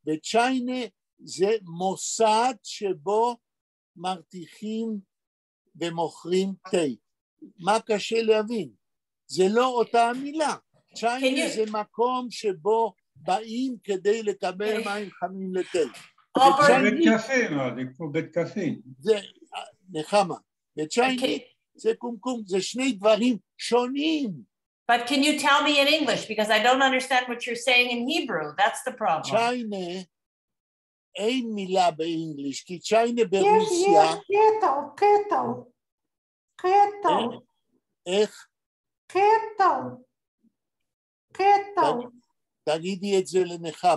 וצ'יינה זה מוסד שבו מרתיחים ומוכרים תה. מה קשה להבין? זה לא אותה המילה. צ'יינה זה מקום שבו באים כדי לקבל מים חמים לתה. בית קפה, מה, זה כמו בית קפה. זה, נחמה, וצ'ייניק זה קומקום, זה שני דברים שונים. But can you tell me in English? Because I don't understand what you're saying in Hebrew. That's the problem. צ'יינה, אין מילה ב English, כי צ'יינה ברוסיה. יש, יש, kettle, kettle. Kettle. איך? Kettle. Kettle. תגידי את זה לנחמה.